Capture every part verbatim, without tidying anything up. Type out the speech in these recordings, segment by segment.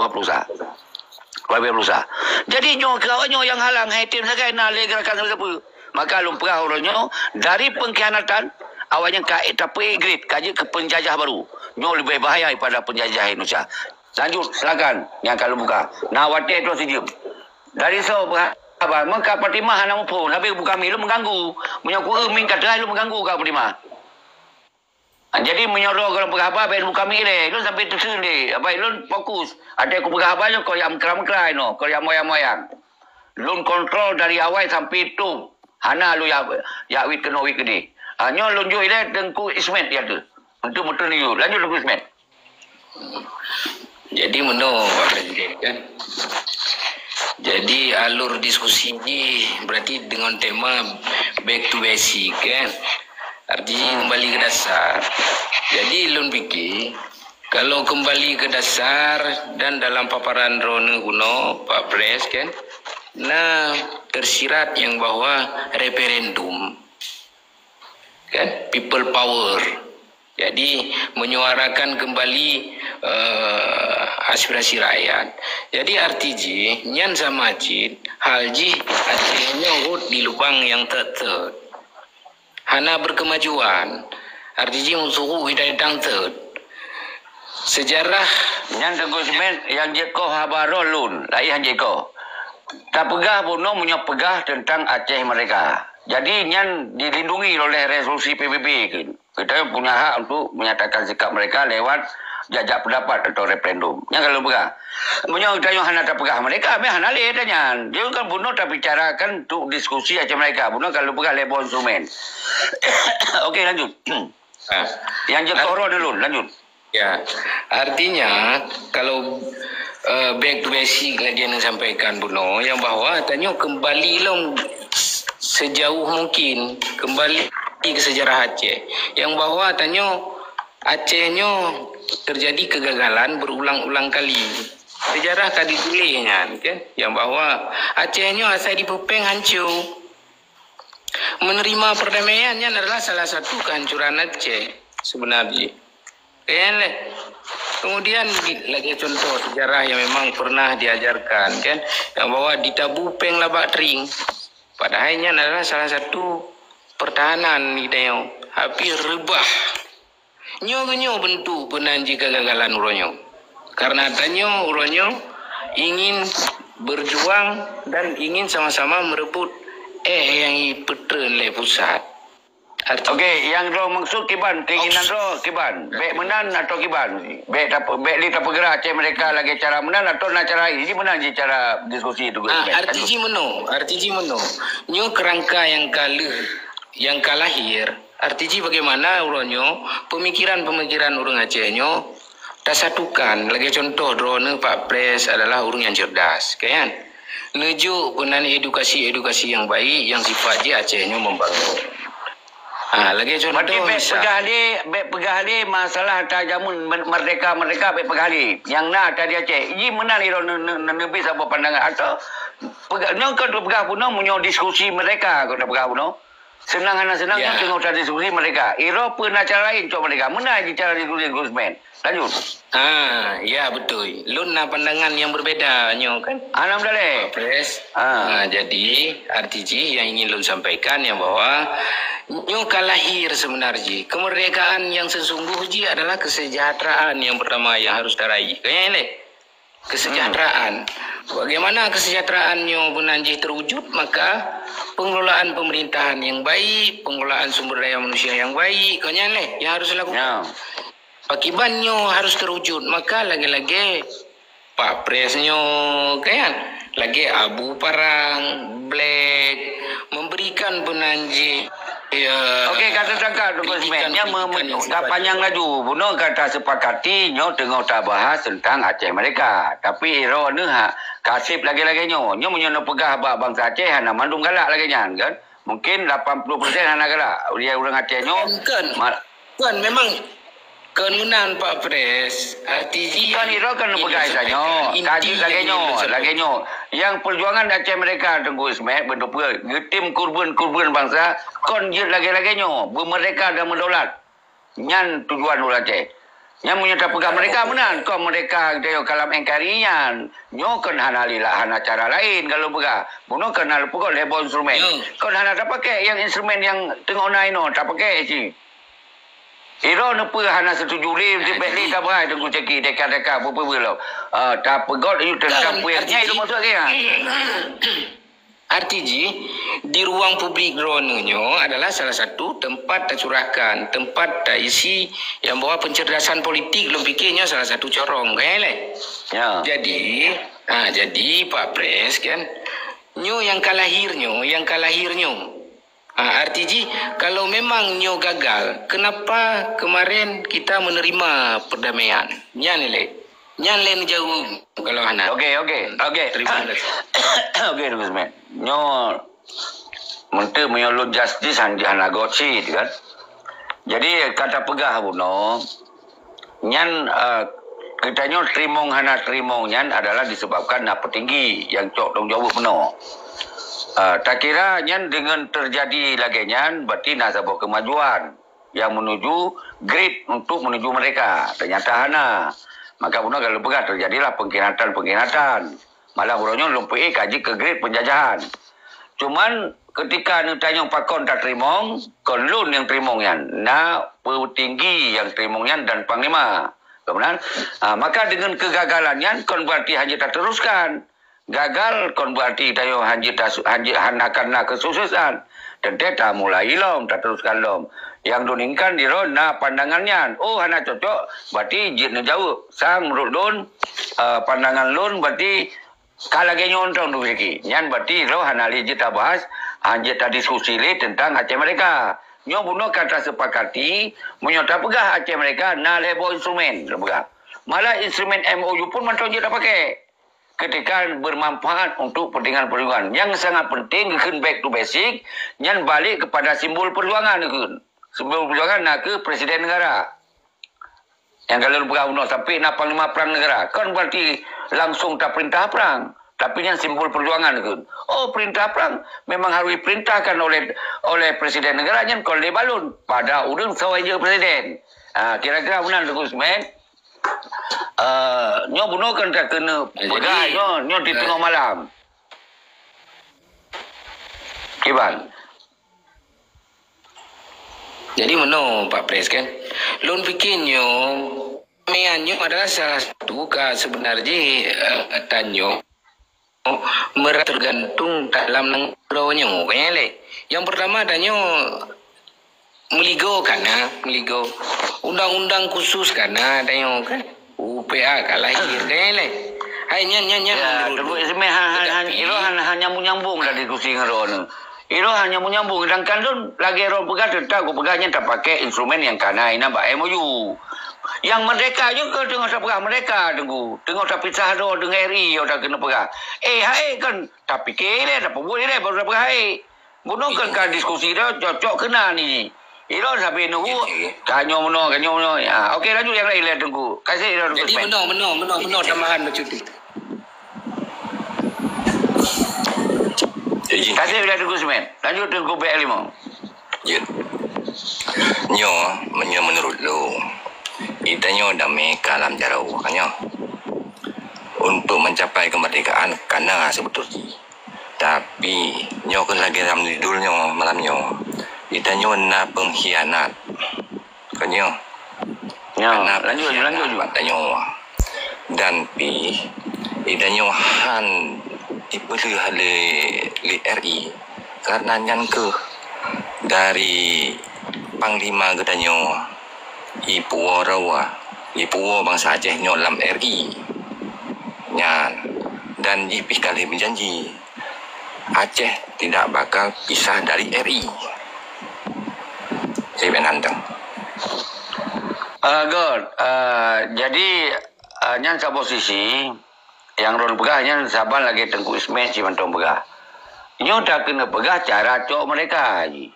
peurusaha. Dua peurusaha. Jadi nyoe keu awak nyoe nyang halang hai tem sagai na lé gerakan sapeue-sapeue. Maka lôn peugah uroe nyoe, dari pengkhianatan, awak nyan ka tapeuupgrade, ka jeuet keu penjajah baru. Nyoe leubeh bahaya daripada penjajah Indonesia. Lanjut, silakan. Nyang ka lôn buka. Na watèe troh sijeuem. Dari soe haba, meuka Fatimah hana muphom, habéh buka mi lôn meuganggu. Meunyoe ku eu min ka teuhai lôn meuganggu ka Fatimah. Ha, jadi meunyoe droe gohlom peugah haba, bèk lôn buka mi ilèe. Lôn sampai teuseun lé. Abai lôn fokus. Até kupeugah haba nyoe kon nyang meukra-meukra inoe, kon nyang moyang-moyang. Lôn kontrol dari awai sampai top. Hana lôn jak, jak wit keunoe wit keudéh. Ha, nyoe lôn jok ilèe Teungku Ismet ya tu. Untuk betul ni. Lanjut Teungku Ismet. Jadi meunoe Pak Presiden kan. Jadi alur diskusi jih berarti dengan tema back to basic kan. Arti kembali ke dasar. Jadi lôn pikir kalau kembali ke dasar dan dalam paparan droeneuh keunoe Pak Pres kan, na tersirat yang bahwa referendum kan, people power. Jadi menyuarakan kembali eh, aspirasi rakyat. Jadi arti jih nyan sama cit hal jih artinya rot di lubang yang tetet. Hana berkemajuan. Arti jih meusuruh hidayah dang tetet. Sejarah nyan Teungku Ismet yang jeuet koh haba roh lôn, laén han jeuet koh. Tapeugah bunoe meunyoe peugah teuntang Aceh merdeka. Jadi nyan dilindungi oleh resolusi P B B kan. Kita punya hak untuk menyatakan sikap mereka lewat jajak pendapat atau referendum. Nyan kalau peugah. Meunyoe tanyoe hana tapeugah merdeka, meh hana lé tanyan. Dia kan bunoe tabicarakan untuk diskusi Aceh merdeka. Bunoe kalau peugah lé boh instrumen. Okey, lanjut. Ah. Yang jeuet koh roh dulu, lanjut. Ya, artinya kalau eh, back to basic lagi yang disampaikan Bruno, yang bahwa tanyoe kembali lom sejauh mungkin kembali ke sejarah Aceh. Yang bahwa tanyoe Aceh nyoe terjadi kegagalan berulang-ulang kali. Sejarah ka ditulis nyan kan, yang bahwa Aceh nyoe asai dipeupeng hancur. Menerima perdamaian nyan adalah salah satu kehancuran Aceh sebenarnya. Kan leh. Kemudian di- lagi contoh sejarah yang memang pernah diajarkan kan, yang bahwa ditabu peng labak tering. Padahal nyan adalah salah satu pertahanan kita yang hampir rebah. Nyoe nyoe bentuk peunan jih kegagalan uroe nyoe. Karena tanyoe uroe nyoe ingin berjuang dan ingin sama-sama merebut eh yang dipeutreun lé pusat. Arti- Okey, yang droe maksud kiban, keinginan droe kiban. Bèk meunan atau kiban. Bèk tap- bèk lé tapeugah Aceh merdeka lagèe cara meunan atau na cara lain. Jadi meunan jih cara diskusi tu. Ah, arti jih meunoe, arti jih meunoe. Nyoe kerangka yang ka lheueh, yang ka lahir. Arti jih bagaimana uroe nyoe pemikiran-pemikiran ureueng Aceh nyoe tasatukan. Lagèe contoh droeneuh Pak Pres adalah ureueng yang cerdas, kan? Neujok keunan edukasi-edukasi yang baik yang sifat jih Aceh nyoe membangun. Ha, lagèe contoh bèk misal. Peugah lé, bèk peugah lé masalah ata jameun mer- merdeka-merdeka bèk peugah lé. Nyang na ata di Aceh. Ji meunan iro ne- ne- ne- neubri saboh pandangan atau peugah nyoe kon peugah bunoe meunyoe diskusi merdeka kon peugah bunoe. Seunang hana seunang nyoe teungoh tadiskusi merdeka. Iro peue na cara lain cok merdeka. Meunan ji cara diskusi Gusman. Lanjut. Ah, ya betul. Lôn na pandangan yang berbeda nyoe kan. Alhamdulillah. Pres. Ah. Ah, jadi arti jih yang ingin lôn sampaikan yang bahwa nyoe ka lahir sebenar jih. Kemerdekaan yang sesungguh jih adalah kesejahteraan yang pertama yang harus tarai. Kan leh? Kesejahteraan. Bagaimana kesejahteraan nyoe bunan jih terwujud, maka pengelolaan pemerintahan yang baik, pengelolaan sumber daya manusia yang baik, kau nyan leh yang harus dilakukan. Ya. Pakiban nyoe harus terwujud, maka lagèe-lagèe Pak Pres nyoe kan, lagèe Abu Parang, Black, memberikan bunan jih, ya, okey, kata tangkap Teungku Ismet, nyan me- me- ka panjang laju. Bunoe ka tasepakati nyoe teungoh tabahas tentang Aceh Merdeka. Tapi iro neuh ha, ka seb lagèe-lagèe nyoe. Nyoe meunyoe neupeugah bak bansa Aceh hana mandum galak lagèe nyan kan. Mungkin lapan puluh persen hana galak. Ureueng Aceh nyoe. Kan. Kan memang keunan Pak Pres, arti jih kan iro kan peugah isa nyoe, ka jeuet lagèe nyoe, lagèe nyoe. Yang perjuangan Aceh Merdeka Teungku Ismet bentuk peue? Geutem kurban-kurban bansa kon jeuet lagèe-lagèe nyoe, beumerdeka dan meudaulat. Nyan tujuan ureueng Aceh. Nyan meunyoe tapeugah mereka meunan, kon mereka geutanyoe kalam N K R I nyan. Nyoe kon hana lila, hana cara laén kalau peugah. Bunoe kon hana peugah lhèe boh instrumen. Kon hana tapakai nyang instrumen nyang teungoh na inoe, tapakai cit. Iro neupeu hana setuju lé, tibet lé tabrai Teungku Caki, deka-deka, peue-peue lom. Ah, tapeugot ayue teuntang peue nyang itu maksud ke? Arti jih, di ruang publik droeneuh nyoe adalah salah satu tempat tacurahkan, tempat taisi yang bahwa pencerdasan politik lôn pikir nyoe salah satu corong, kan, lé? Ya. Jadi, ha, jadi Pak Pres kan, nyoe yang ka lahir nyoe, yang ka lahir nyoe. Ha, arti jih, kalau memang nyoe gagal, kenapa kemarin kita menerima perdamaian? Nyan lé. Nyan lé neujaweueb kalau hana. Okey, okey, okey. Terima kasih. Okey, Teungku Ismail. Nyoe meunteuek meunyoe lôn justice han-, hana got cit kan. Jadi ka tapeugah bunoe, nyan, eh, geutanyoe teurimong hana teurimong nyan adalah disebabkan na peutinggi nyang cok tanggung jaweueb bunoe. Eh, takira nyan deungon teujadi lagèe nyan, berarti na saboh keumajuan nyang menuju grid untuk menuju merdeka. Ternyata hana. Maka bunoe kalau peugah terjadilah pengkhianatan-pengkhianatan. Malah uroe nyoe lôn peuék ka jeuet keu grid penjajahan. Cuman, ketika neutanyong pakon tateurimong, kon lôn nyang teurimong nyan. Na peutinggi nyang teurimong nyan dan panglima. Kemudian, ha, maka deungon keugagalan nyan kon berarti hana tateruskan. Gagal kon berarti tanyoe hana tas-, hana, hana akan na kesuksesan. Teuntèe tamulai lom, tateruskan lom. Nyang lôn inginkan di droe na pandangan nyan. Oh, hana cocok, berarti jeuet neujaweueb. Sang menurut lôn, eh, pandangan lôn berarti ka lagèe nyoe mantong Teungku Zaki. Nyan berarti droe hana lé jeuet tabahas, hana jeuet tadiskusi lé teuntang Aceh Merdeka. Nyoe bunoe ka tasepakati, meunyoe tapeugah Aceh Merdeka na lhèe boh instrumen, tapeugah. Malah instrumen M O U pun mantong jeuet tapakai. Ketika bermanfaat untuk kepentingan perjuangan. Yang sangat penting, kheun back to basic, nyan balik kepada simbol perjuangan, kheun. Simbol perjuangan na kheueh Presiden Negara. Nyang ka lôn peugah bunoe, sampai na panglima perang negara. Kon berarti langsung taperintah perang. Tapi nyan simbol perjuangan, kheun. Oh, perintah perang memang harus diperintahkan oleh, oleh Presiden Negara, nyan kon lé balon. Pada ureueng soe jeuet presiden. Ha, kira-kira meunan Teungku Ismail. Eh, nyoe bunoe kan ka keuneuk peugah nyoe, nyoe di teungoh malam. Kiban. Jadi meunoe Pak Pres kan. Lôn pikir nyoe, meunyoe nyoe adalah salah satu ka seubeuna jih, eh, tanyoe meurasa tergantung dalam nanggroe nyoe, kan lé. Yang pertama tanyoe meuligoe kana, meuligoe. Undang-undang khusus kana tanyoe kan. U P A ka lahir, kan lé. Hai nyan, nyan, nyan. Ya, menurut Teungku Ismail, han, han, han, iro han, han nyambung-nyambung dah diskusi ngon droeneuh. Iro han nyambung-nyambung. Sedangkan lôn lagèe droe peugah, teutap kupeugah nyan tapakai instrumen nyang kana inan bak M O U. Nyang merdeka nyoe kon teungoh tapeugah merdeka, Teungku. Teungoh tapisah droe deungon R I, nyoe takeuneuk peugah. Eh, hai kon, tapike ilèe, tapeubuet ilèe, baru tapeugah hai. Bunoe kon ka diskusi dah, cocok keunan ni. Ilôn sabe nunggu, tanyoe meunoe, tanyoe meunoe. Ha, okey, lanjut nyang laén, Teungku. Kasih dah Teungku Ismail. Jadi meunoe, meunoe, meunoe, meunoe tambahan bacut tu. Kasih dah Teungku Ismail. Lanjut Teungku B L lima. Jeuet. Nyoe, meunyoe meunurot lôn, geutanyoe damé ka lam jaroe nyoe. Untuk mencapai kemerdekaan kana seubeutôi jih. Tapi, nyoe keuh lagèe lam judul nyoe malam nyoe. Geutanyoe na pengkhianat. Kon nyoe. Ya, lanjut, lanjut. Tanyoe. Dan pih, geutanyoe han dipeuleueh lé, lé R I. Karena nyan keuh dari panglima geutanyoe, ipuwoe rawa, ipuwoe bansa Aceh nyoe lam R I. Nyan, dan jih pih ka lheueh meujanji, Aceh tidak bakal pisah dari R I. Jadi, Bang Anteng. Ah, good. Ah, jadi, ah, nyan saboh sisi, nyang lôn peugah nyan saban lagèe Teungku Ismail cit mantong peugah. Nyoe takeuneuk peugah cara cok merdeka jih.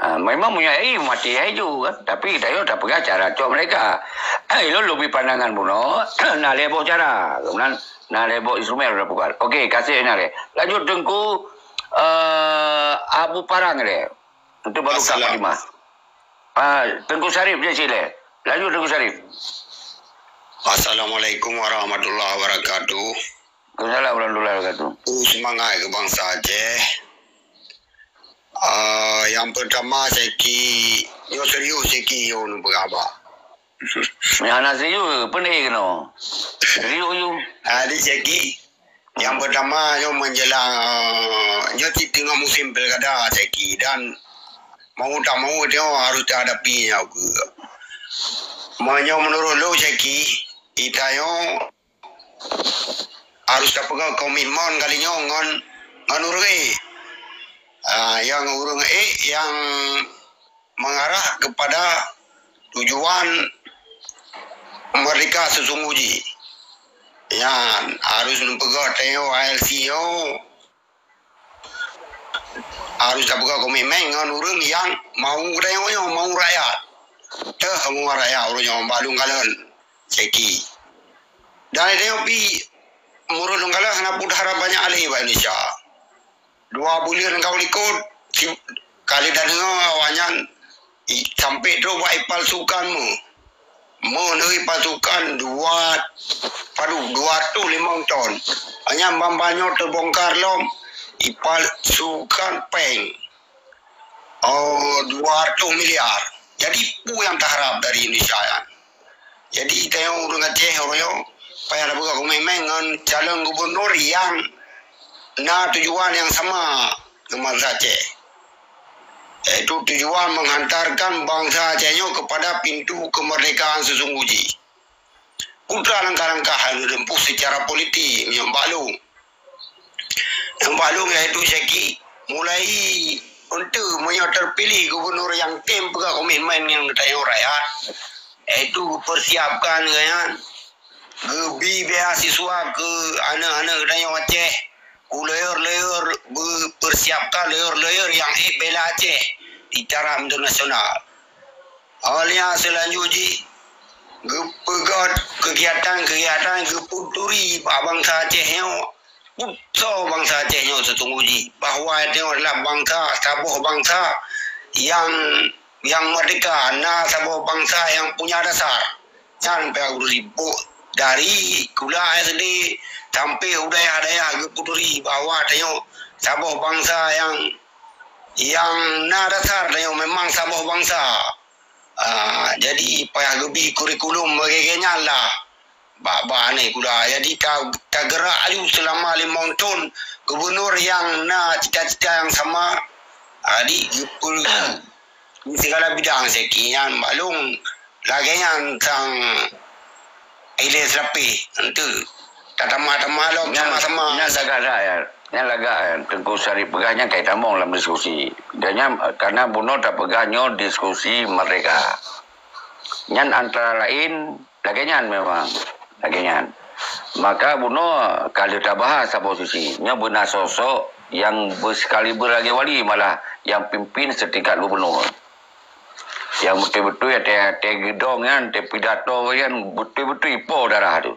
Ah, memang meunyoe R I maté hai ju kan, tapi tanyoe tapeugah cara cok merdeka. Ilôn leubeh pandangan bunoe, na lhèe boh cara, kemudian na lhèe boh instrumen tapeugah. Okey, kasih na lé. Lanjut Teungku, eh, Abu Parang lé. Itu baru Kak Fatimah. Ah, Teungku Syarif je cit lé. Lanjut, Teungku Syarif. Assalamualaikum warahmatullahi wabarakatuh. Waalaikumsalam warahmatullahi wabarakatuh. Oh, semangat ke bangsa Aceh. Ah, yang pertama, Syeki, yo serius Syeki, yo nu berapa? Yang nak serius, pening kena. Serius you. Ah, di Syeki. Yang pertama, nyoe menjelang, eh, nyoe ti tengah musim pilkada, Syeki, dan mau tak mau, nyoe harus dihadapi nyoe ke. Meunyoe menurut lôn, Syeki, kita nyoe harus tapeugah komitmen kali nyoe ngon, ngon ureuëng. Ah, yang ureuëng ék yang mengarah kepada tujuan merdeka sesungguh jih. Nyan harus neupeugah tanyoe I L C nyoe, harus tapeugah komitmen ngon ureuëng nyang mau tanyoe nyoe, mau rakyat. Teuh mau rakyat ureuëng nyoe bak lôn kalon, Syeki. Dan tanyoe pih, meunurot lôn kalon, hana peuharap banyak lé bak Indonesia. Dua buleuen ka u likot, si-, ka lheueh tadeungoe awaknyan i-, sampoe trok bak ipalsukan meuh. Meuh neuh ipalsukan dua, padub, dua ratus limong ton. Hanya ban-ban nyoe teubongkar lom, ipalsukan péng. Oh, dua ratus miliar. Jadi, peue nyang taharap dari Indonesia nyan? Jadi, tanyoe ureuëng Aceh, ureuëng nyoe, payah tapeugah komitmen ngon calon gubernur nyang na tujuan nyang sama ngon bangsa Aceh, yaitu tujuan menghantarkan bangsa Aceh nyoe kepada pintu kemerdekaan sesungguh jih. Peue teuma langkah-langkah nyang ditempuh secara politik, meunyoe bak lôn. Nyang bak lôn, yaitu Syeki, mulai eunteuk meunyoe teupiléh gubernur nyang tem peugah komitmen ngon geutanyoe rakyat, yaitu geupersiapkan geuhnyan, geubri beasiswa keu aneuëk-aneuëk geutanyoe Aceh, u lawyer-lawyer, beupersiapkan lawyer-lawyer nyang ék bela Aceh di taraf internasional. Óh lheueh nyan seulanjut jih, geupeugöt keugiatan-keugiatan geupeuturi bak bansa Aceh nyoe, peue soe bansa Aceh nyoe sesungguh jih, bahwa tanyoe adalah bansa, saboh bansa nyang, nyang merdeka, na saboh bansa nyang punya dasar. Nyan payah geupeuturi dari sikula S D sampai u dayah-dayah geupeuturi bahwa tanyoe saboh bansa nyang, nyang na dasar, tanyoe memang saboh bansa. Ah, jadi payah geubri kurikulum lagèe nyan lah. Bak, bak aneuk sikula. Jadi ta-, tageurak aju seulama limong thon gubunur nyang na cita-cita nyang sama. Ah, di geupeu-, di segala bidang Syeki nyan bak lôn lagèe nyan sang ilèe seulapeh. Enteuk. Tatamah-tamah lom sama-sama. Nyan lagak that, ya. Nyan lagak, ya. Teungku Syarif peugah nyan ka itamong lam diskusi. Dan nyan, karena bunoe tapeugah nyoe diskusi merdeka. Nyan antara lain lagèe nyan memang. Lagèe nyan. Maka bunoe ka lheueh tabahas saboh sisi. Nyoe beuna sosok nyang beusekaliber lagèe wali malah nyang pimpin setingkat gubunur. Nyang beutôi-beutôi até-até geudong nyan, até pidato nyan beutôi-beutôi po darah tu.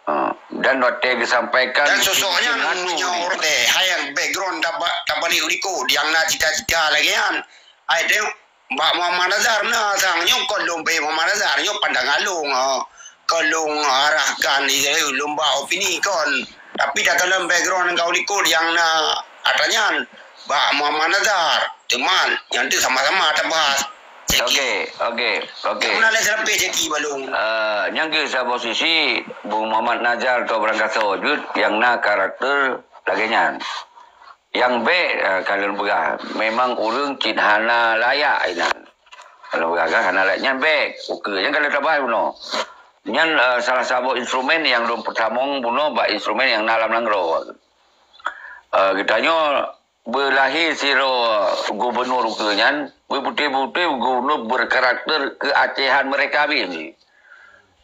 Ha, dan watèe geusampaikan dan sosok nyan nyoe ureueng hai nyang background taba-, tabalek u likot, nyang na cita-cita lagèe nyan. Hai teuh bak Muhammad Nazar na sang nyoe kon lôn bèe Muhammad Nazar nyoe pandangan lôn, ha. Kon lôn arahkan lôn bak opini kon. Tapi takalon background nyang ka u likot nyang na atra nyan bak Muhammad Nazar. Teuma nyan teuh sama-sama tabahas. Okey, okey, okey. Meunan lé seulapeh Syeki bak lôn. Eh, nyang keu saboh sisi, Bung Muhammad Nazar atau barangkasoe jeuet nyang na karakter lagèe nyan. Nyang bèk, eh, ka lôn peugah, memang ureueng cit hana layak inan. Ka lôn peugah kan, hana layak. Nyan bèk, ukeue. Nyan ka lôn tabahas bunoe. Nyan, eh, salah saboh instrumen nyang lôn peutamong bunoe bak instrumen nyang na lam nanggroe. Eh, geutanyoe beulahé sidroe gubunur ukeue nyan, beutôi-beutôi gubunur berkarakter keuacehan mereka habéh.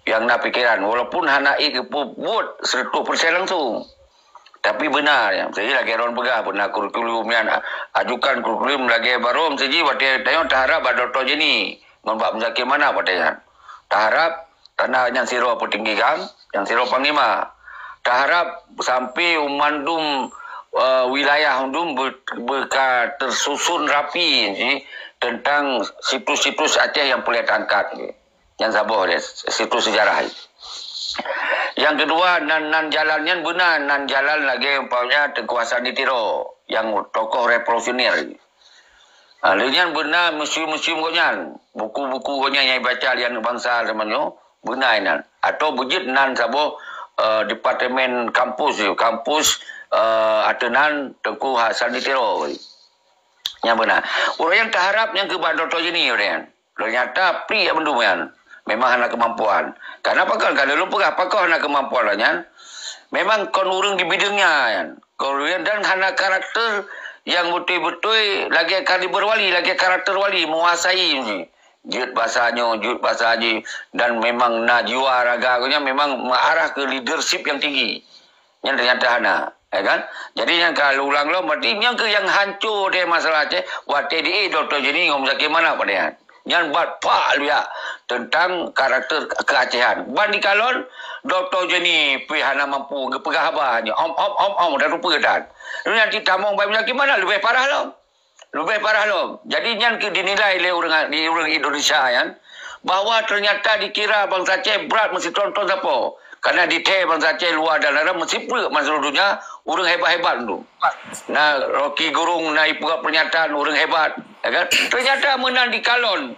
Nyang na pikeran, walaupun hana ék geupeubuet seratus persen langsung. Tapi beuna, jadi lagèe droen peugah, beuna kurikulum nyan, ajukan kurikulum lagèe baroe, meusaji watèe tanyoe taharap bak Doktor Jenny ngon bak Muzakir Manaf watèe nyan. Taharap Karena nyang sidroe peutinggi GAM, nyang sidroe panglima. Taharap sampai u mandum, eh, wilayah mandum be-, beuka tersusun rapi ji tentang situs-situs Aceh nyang peureulèe taangkat ji. Nyan saboh deh, situs sejarah. Nyang keudua, nan, nan jalan nyan beuna, nan jalan lagèe umpamanya Teungku Hasan di Tiro, nyang tokoh revolusioner. Ha, lheueh nyan beuna museum-museum gobnyan, buku-buku gobnyan nyang ibaca lé aneuk bansa zaman nyoe, beuna inan. Atau beujeuet nan saboh, eh, departemen kampus, kampus, eh, ateueh nan Teungku Hasan di Tiro. Nyang beuna. Ureueng nyang taharap nyang keu bak Dokto Jeni ureueng nyan. Ternyata pliek bandum nyan. Memang hana keumampuan. Karena pakon ka lôn peugah, pakon hana keumampuan lagèe nyan? Memang kon ureueng di bidang nyan. Kon ureueng dan hana karakter nyang beutôi-beutôi lagèe kaliber wali, lagèe karakter wali, menguasai. Jeuet basa nyoe, jeuet basa jih, dan memang na jiwa raga geuh nyan memang meuarah keu leadership nyang tinggi. Nyan ternyata hana, ya kan? Jadi nyang ka lôn ulang lom, berarti nyang keu nyang hanco deh masalah Aceh, watèe di Dokto Jeni ngon Muzakir Manaf pada nyan. Nyan bat pak luyak tentang karakter keacehan. Ban dikalon, Dokto Jeni pih hana mampu geupeugah haba nyoe. Om, om, om, om, dah lupa dan. Nanti tamong bak Muzakir Manaf leubeh parah lom. Leubeh parah lom. Jadi nyan keuh dinilai lé ureueng, di ureueng Indonesia nyan, bahwa ternyata dikira bansa Aceh brat meusiton-ton sapo. Karena dithèe bansa Aceh luwa dan dalam meusipreuk masa dunia ureueng hebat-hebat tu. Na Rocky Gerung na ipeugah pernyataan ureueng hebat, ya kan? Ternyata meunan dikalon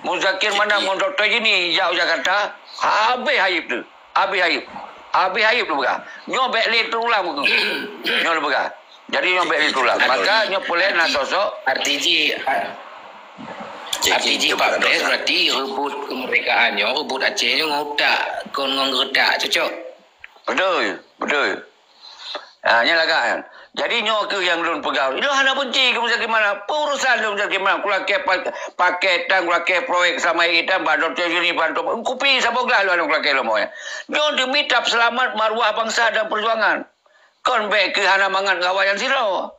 Muzakir Manaf ngon Dokto Jeni jak u Jakarta, habéh aib tu. Habéh aib. Habéh aib lôn peugah. Nyoe bèk lé teurulang buku. Nyoe lôn peugah. Jadi nyoe bèk lé teurulang. Maka nyoe peureulèe na sosok. Arti jih, arti jih Pak Pres berarti rebut kemerdekaan nyoe, rebut Aceh nyoe ngon utak, kon ngon geutak, cocok? Beutôi, beutôi. Ha, nyan lagak nyan. Jadi nyoe keuh nyang lôn peugah. Lôn hana benci keu Muzakir Manaf. Peue urusan lôn Muzakir Manaf? Kulakèe pa-, pakèt tan, kulakèe proyek sama itan bak Dokto Yusri Banto. Kupi saboh glah lôn kulakèe lom. Nyoe demi tab seulamat maruah bansa dan perjuangan. Kon bèk keuh hana mangat ngon awaknyan sidroe.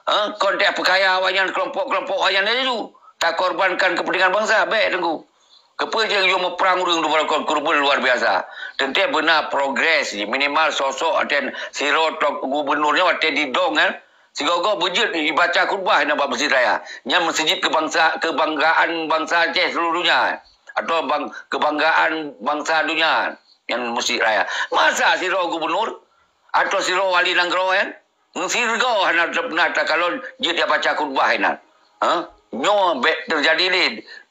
Ha? Kon teuh peukaya awaknyan, kelompok-kelompok awaknyan laju. Takorbankan kepentingan bansa. Bèk, Teungku. Keupeue jeuet yue muprang ureueng dum rukon keureubeuen luar biasa. Teuntèe beuna progres jih, minimal sosok ateueh sidroe tok gubernur nyoe watèe didong kan. Sigoe-goe beujeuet ibaca khutbah inan bak Meuseujid Raya. Nyan meuseujid keubangsa-, keubanggaan bansa Aceh seluruh dunia. Atau bang-, keubanggaan bansa dunia. Nyan Meuseujid Raya. Masa sidroe gubernur atau sidroe wali nanggroe kan? Sigoe hana pernah takalon jeuet baca khutbah inan. Ha? Nyoe bèk teujadi lé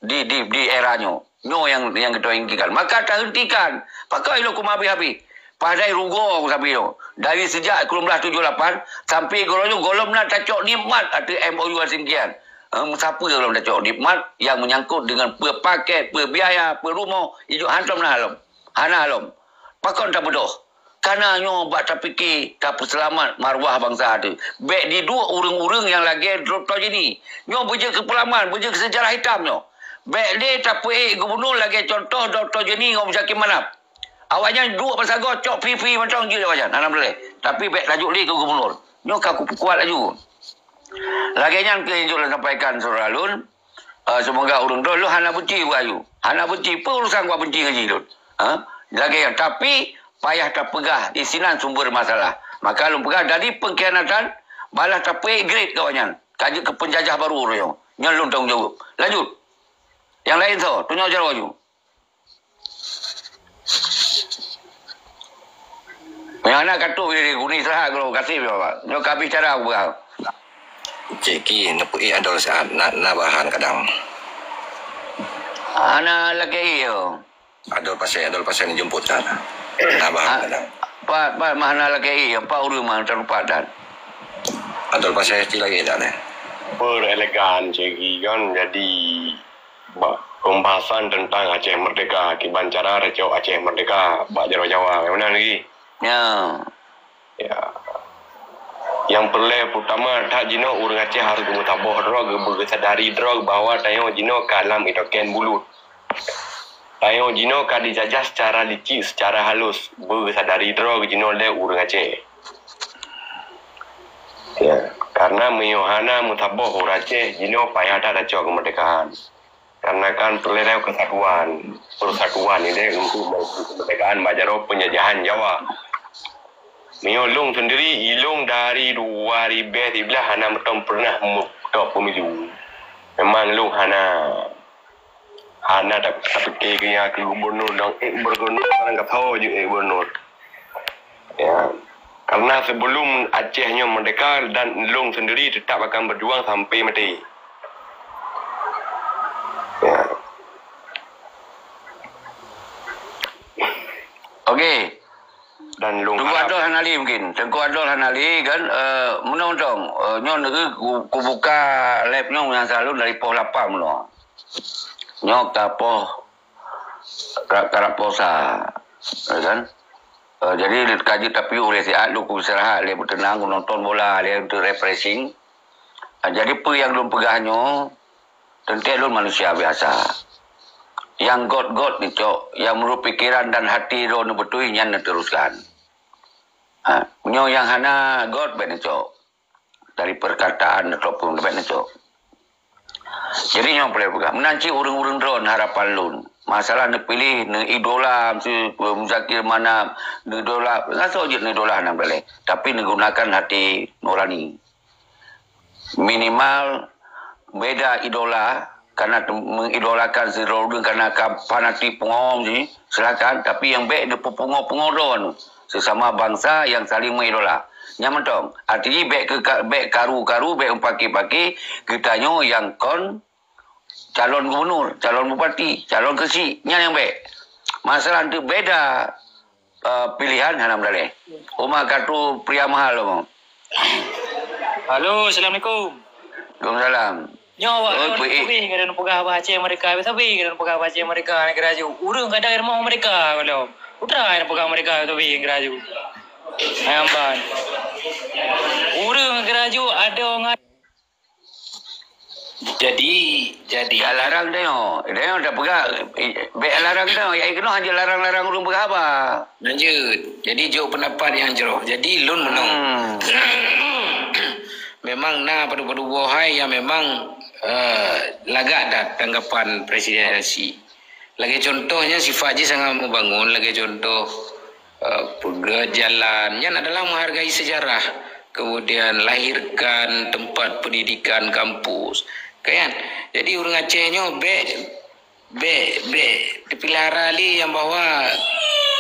di, di, di era nyoe. Nyoe nyang, nyang geutanyoe inginkan. Maka tahentikan. Pakon ilôn kuma habéh-habéh. Padahai rugoe sabe nyoe. Dari sejak sikureueng blah tujoh lapan sampai gohlom nyoe gohlom na tacok nikmat ateueh M O U Helsinki nyan. Ha, meusapeue gohlom tacok nikmat nyang menyangkut dengan peue pakèt, peue biaya, peue rumoh, ijok hantom na lom. Hana lom. Pakon tabeudôh? Kana nyoe bak tapike tapeuseulamat maruah bansa teuh. Bèk diduek ureueng-ureueng nyang lagèe Dokto Jeni. Nyoe beujeuet keu peulaman, beujeuet keu seujarah hitam nyoe. Bèk lé tapeuék gubunur lagèe cuntoh Dokto Jeni ngon Muzakir Manaf. Awaknyan duek bak sagoe cok free-free mantong jeuet awaknyan, alhamdulillah. Tapi bèk tajok lé keu gubunur. Nyoe ka kupeukuat laju. Lagèe nyan keuh nyang jeuet lôn sampaikan syedara lôn. Eh, seumoga ureueng droe lôn hana benci bak Ayu. Hana benci, peue urusan gua benci ngon jih lôn. Ha? Lagèe nyan, tapi payah tapeugah di sinan sumber masalah. Maka lôn peugah dari pengkhianatan, balah tapeuék grade gawat nyan. Ka jeuet keu penjajah baru ureueng nyoe. Nyan lôn tanggong jaweueb. Lanjut. Nyang laén soe? Tunyok jaroe aju. Nyang hana ka trôk di guni sahat keu kasih, Bapak. Nyoe ka bicara aku peugah. Cek Ki, neupeuék Adol saat na, na bahan kadang. Hana lakèe yo. Adol pasai, Adol pasai ni jemput saat. Na bahan kadang. Pat, pat, mah hana lakèe yo. Pat ureueng mah terupat dan. Adol pasai ti lagi tak ni? Super elegan, Cek Ki, kan. Jadi, bak pembahasan tentang Aceh Merdeka, kiban cara tacok Aceh Merdeka bak jaroe Jawa. Meunan lagi? Ya. Ya. Nyang peureulèe peutama that jinoe ureueng Aceh harôh geumeusaboh droe, geubeusadari droe bahwa tanyoe jinoe ka lam itoken bulut. Tanyoe jinoe ka dijajah secara licik, secara halus, beusadari droe jinoe lé ureueng Aceh. Ya, karena meunyoe hana meusaboh ureueng Aceh, jinoe payah that tacok keumeurdekaan. Karena kan peureulèe kesatuan, persatuan ilèe untuk melakukan kemerdekaan bak jaroe penjajahan Jawa. Meunyoe lôn sendiri, ilôn dari dua ribèe siblaih hana meuteumé pernah meukeutô pemilu. Memang lôn hana. Hana ta-, tapike keu nyan keu gubernur dan ék gubernur, barang ka tho ju ék gubernur. Ya. Karena sebelum Aceh nyoe merdeka dan lôn sendiri tetap akan berjuang sampai mati. Ya. Okey. Dan lôn Teungku harap Adol hana lé mungkin. Teungku Adol hana lé kan, eh, meunoe mantong, eh, nyoe negeri ku, kubuka live nyoe nyang selalu dari poh lapan meunoe. Nyoe ka poh ka, karab posa, ya kan? Eh, jadi ka jeuet tapiôh lé siat, lôn kuistirahat lé, beuteunang, kunonton bola lé, untuk refreshing. Ah, jadi peue nyang lôn peugah nyoe, teuntée lôn manusia biasa. Nyang gét-gét neucok, nyang meunurot pikeran dan hati droeneuh beutôi nyan neuteruskan. Ha, nyoe nyang hana gét bék neucok. Dari perkataan ataupun bék neucok. Jadi nyoe peureulée peugah, meunan cit ureuëng-ureuëng droen harapan lôn. Masalah neupiléh, neuidola, miseue Muzakir Manaf, neuidola, ngasoe jeuet neuidola nyang daleh. Tapi neugunakan hati nurani. Minimal beda idola, karena te-, mengidolakan sidroe ureuëng karena ka fanatik pungo jih, silakan. Tapi nyang bék neupeupungo-pungo droe sesama bansa nyang saling meuidola. Nyan mantong. Arti jih bék keu ka-, bék karu-karu, bék meupaki-paki geutanyoe nyang kon calon gubernur, calon bupati, calon keuchik. Nyan nyang bék. Masalah untuk beda eh, pilihan hana meudaleh. Uma kartu pria mahal kamoe. Halo, assalamualaikum. Waalaikumsalam. Nyoe awak Oi, lôn Puik. Sabe keuneuk peugah bak Aceh merdeka, sabe keuneuk peugah bak Aceh merdeka, negara ju. Ureuëng kadang rumoh merdeka lom. Putra nyang peugah merdeka sabe negara ju. Hai amban. Ureuëng negara ju ada ngan Jadi, jadi. Ya, larang tanyoe. Tanyoe dah peugah, eh, bék larang tanyoe. Ya, keunoe hana larang-larang ureuëng peugah haba. Lanjut. Jadi, jok pendapat nyang jroh. Jadi, lôn meunoe. Hmm. Memang na padub-padub boh hai nyang memang, eh, lagak that tanggapan Presiden L C. Lagée contoh nyan sifat jih sangat membangun, lagée contoh, eh, peugét jalan, nyan adalah menghargai sejarah, kemudian lahirkan tempat pendidikan kampus. Kan? Jadi ureuëng Aceh nyoe bék, bék, bék dipelihara lé nyang bahwa,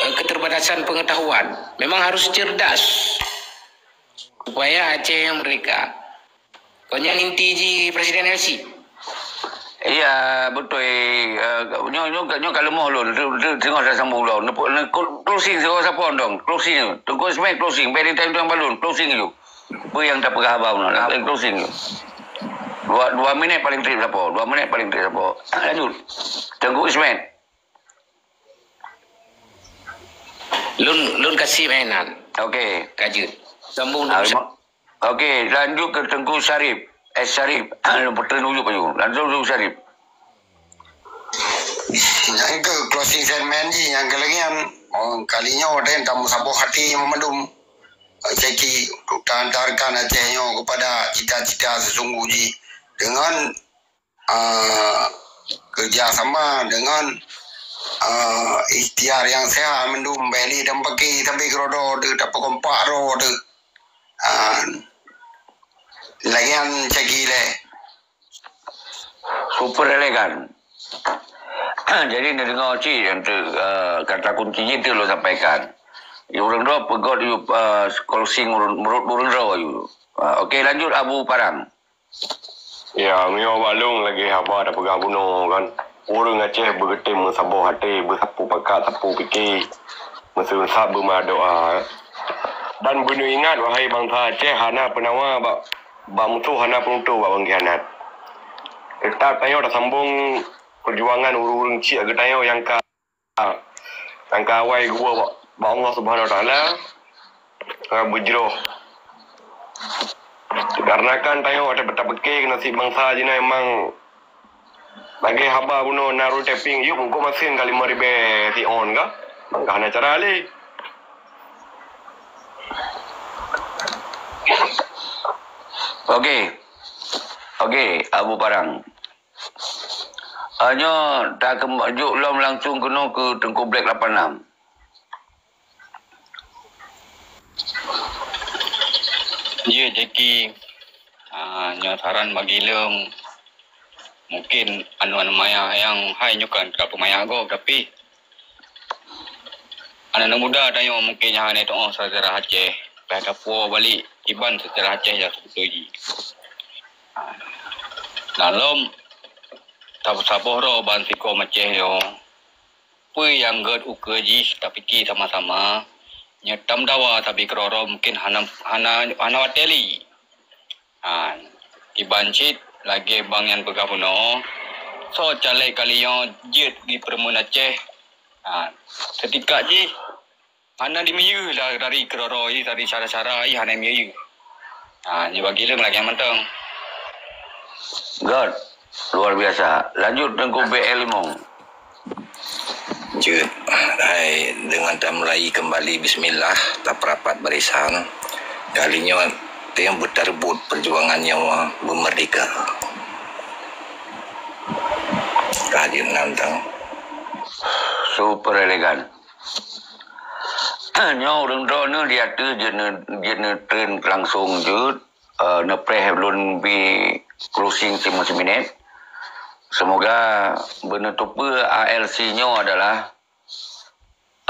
eh, keterbatasan pengetahuan. Memang harus cerdas supaya Aceh nyang merdeka. Kon nyan inti jih Presiden L C. Iya, beutôi. Eh, nyoe, nyoe, nyoe ka leumoh lôn. Tu, tu, teungoh tasambong lôn. Neupeu-, ne-, clo-, closing sigoe sapoe dong. Closing. Teungku Ismail closing. Beri time tuan balon. Closing ju. Peue nyang tapeugah haba bunoe. Closing ju. Dua, dua minit paling trép sapoe. Dua minit paling trép sapoe. Lanjut. Teungku Ismail. Lôn, lôn kasih mainan. Okey. Ka jeuet. Sambung Ah, dulu. Okey, lanjut ke Teungku Syarif. Eh, Syarif. Lôn peutrön ujuk aju. Langsung Teungku Syarif. Nyang keu closing statement jih, nyang keu lagée nyan, oh, kali nyoe deh tamu saboh hati mandum. Ceki untuk tahantarkan Aceh nyoe kepada cita-cita sesungguh jih dengan, ah, kerjasama dengan, ah, ikhtiar yang sehat mandum beli dan bagi tapi kerodo tu tak pekompak ro tu. Ah, lagian ceki leh. Super elegan. Jadi, neudeungoe cit nyang tu, eh, kata kunci jih tu lôn sampaikan. Ureuëng droe peugét yue, eh, closing ureuëng, meurut ureuëng droe yue. Ah, okey, lanjut Abu Parang. Ya, meunyoe bak lôn lagée haba tapeugah bunoe kan. Ureuëng Aceh beugeutem meusaboh até, beusapeue pakat, sapeue pike, meuseusat beumeudoá. Dan beuneuingat, wahai bansa Aceh, hana peunawa bak, bak musoh, hana peunutoe bak pengkhianat. Teutap tanyoe tasambong peujuangan ureuëng-ureuëng ciek geutanyoe nyang ka, nyang ka awai geuwoe bak, bak Allah Subhanahu Wa Taala, nyang beujroh. Karena kan tanyoe watée tapike nasib bansa jinoe memang lagée haba bunoe na rui taping yub muko masin ka lima ribée si on ka. Mangka hana cara lé. Okey. Okey, Abu Parang. Ah, nyoe takeumajuk lom langsung keunoe keu Teungku Black lapan enam. Ya, Jackie. Ah, nyoe saran bagi lôn. Mungkin aneuk-aneuk maya nyang hai nyoe kan ka peumayah gob, tapi aneuk-aneuk muda tanyoe mungkin nyang hana teu'oh sejarah Aceh, ka tapuwoe balik kiban sejarah Aceh nyang seubeutôi jih. Nah, lom saboh droe ban sigoe Aceh nyoe, peue nyang gèt ukeue jih tapike sama-sama, nyoe tameudawa sabe keudroe-droe mungkin hana, hana, hana watèe lé. Ha, kiban cit lagèe bang nyan peugah bunoe, soe caleg kali nyoe jeuet di Parlemen Aceh. Ha, seutingkat jih hana dimiyeu lah dari keudroe-droe, dari syara-syara hana miyeu. Ha, nyoe bagi lôn lagèe mantong. Good. Luar biasa. Lanjut Teungku B L Limong. Jeuet, hai, dengan tamulai kembali bismillah, taperapat barisan. Kali nyoe teuh beutareubot perjuangan nyoe beumerdeka. Ka jeuet nantang. Super elegan. Nyoe ureueng droeneuh di ateueh jeuet neu-, jeuet neutreun langsong jeuet, eh, neupreh lôn bi closing simeuseuminét. Semoga beuneuteupeu A L C nyoe adalah,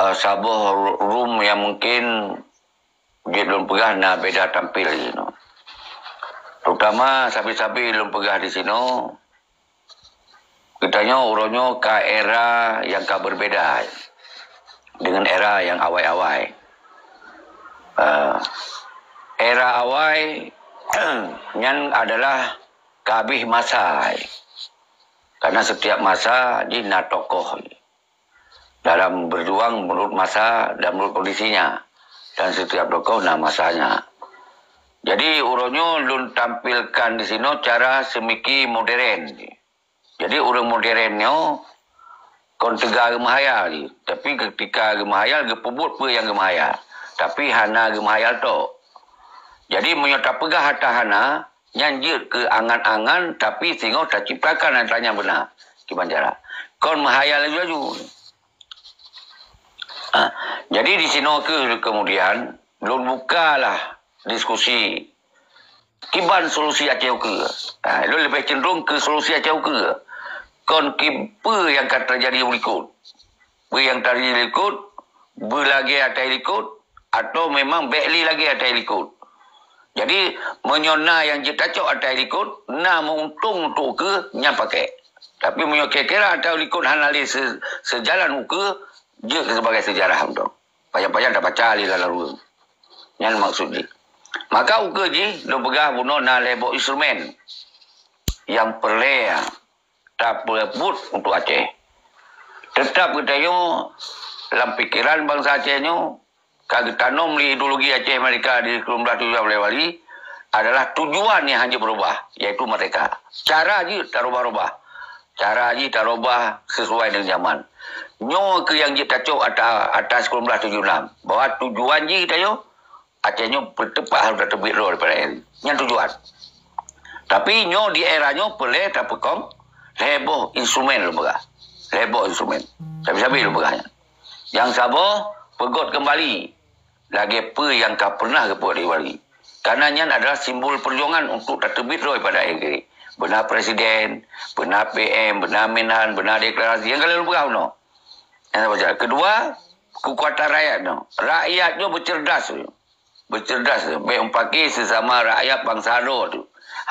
eh, saboh ru-, room nyang mungken jeuet lôn peugah na beda tampil jinoe. Terutama sabe-sabe lôn peugah di sinoe, geutanyoe uroe nyoe ka era nyang ka berbeda dengan era nyang awai-awai. Eh, era awai nyan adalah ka habéh masa. Karena setiap masa jih na tokoh. Dalam berjuang menurut masa dan menurut kondisinya. Dan setiap tokoh na masanya. Jadi, uroe nyoe lôn tampilkan di sinoe cara seumiki modern. Jadi, ureueng modern nyoe kon teuga geumeuhayal jih. Tapi, ketika geumeuhayal, geupeubuet peue nyang geumeuhayal. Tapi, hana geumeuhayal tok. Jadi, meunyoe tapeugah ata hana, nyan jeuet keu angan-angan, tapi singoh taciptakan ata nyang beuna. Kiban cara. Kon meuhayal laju-laju. Ha, jadi di sinoe keuh kemudian lôn bukalah diskusi kiban solusi Aceh ukeue. Ha, lôn leubeh cenderung keu solusi Aceh ukeue. Kon ki-, peue nyang ka teujadi u likot. Peue nyang teujadi u likot, beulagèe ata likot, atau memang bèk lé lagèe ata likot. Jadi, meunyoe na nyang jeuet tacok ata likot, na meuuntông untuk ukeue, nyan pakèk. Tapi meunyoe kira-kira ata likot hana lé se-, seujalan ukeue, jeuet keu sebagai seujarah mantong. Pajan-pajan tabaca lé lam lalueng. Nyan maksud jih. Maka ukeue jih, lôn peugah bunoe na lhèe boh instrumen nyang peureulèe tapeubuet untuk Aceh. Teutap geutanyoe lam pikeran bansa Aceh nyoe ka geutanom lé ideologi Aceh Merdeka di sikureueng blaih tujoh blaih Februari adalah tujuan nyang hana jeuet beurubah, yaitu merdeka. Cara jih tarubah-rubah. Cara jih tarubah sesuai dengan zaman. Nyoe keuh nyang jeuet tacok ata, ata sikureueng blaih tujoh nam, bahwa tujuan jih geutanyoe Aceh nyoe beuteupat harôh tateubiet droe daripada N K R I. Nyan tujuan. Tapi nyoe di era nyoe peureulèe tapeukong lhèe boh instrumen lôn peugah. Lhèe boh instrumen. Sabe-sabe lôn peugah nyan. Nyang saboh, peugöt keumbali lagèe peue nyang ka peureunah geupeubuet di Bali. Karena nyan adalah simbol perjuangan untuk tateubiet droe daripada N K R I. Beuna presiden, beuna P M, beuna Menhan, beuna deklarasi. Nyang ka lheueh lôn peugah bunoe. Nyang saboh cara. Keudua, keukuatan rakyat nyoe. Rakyat nyoe beuceurdas. Beuceurdas, bèk meupaké sesama rakyat bansa droe tu.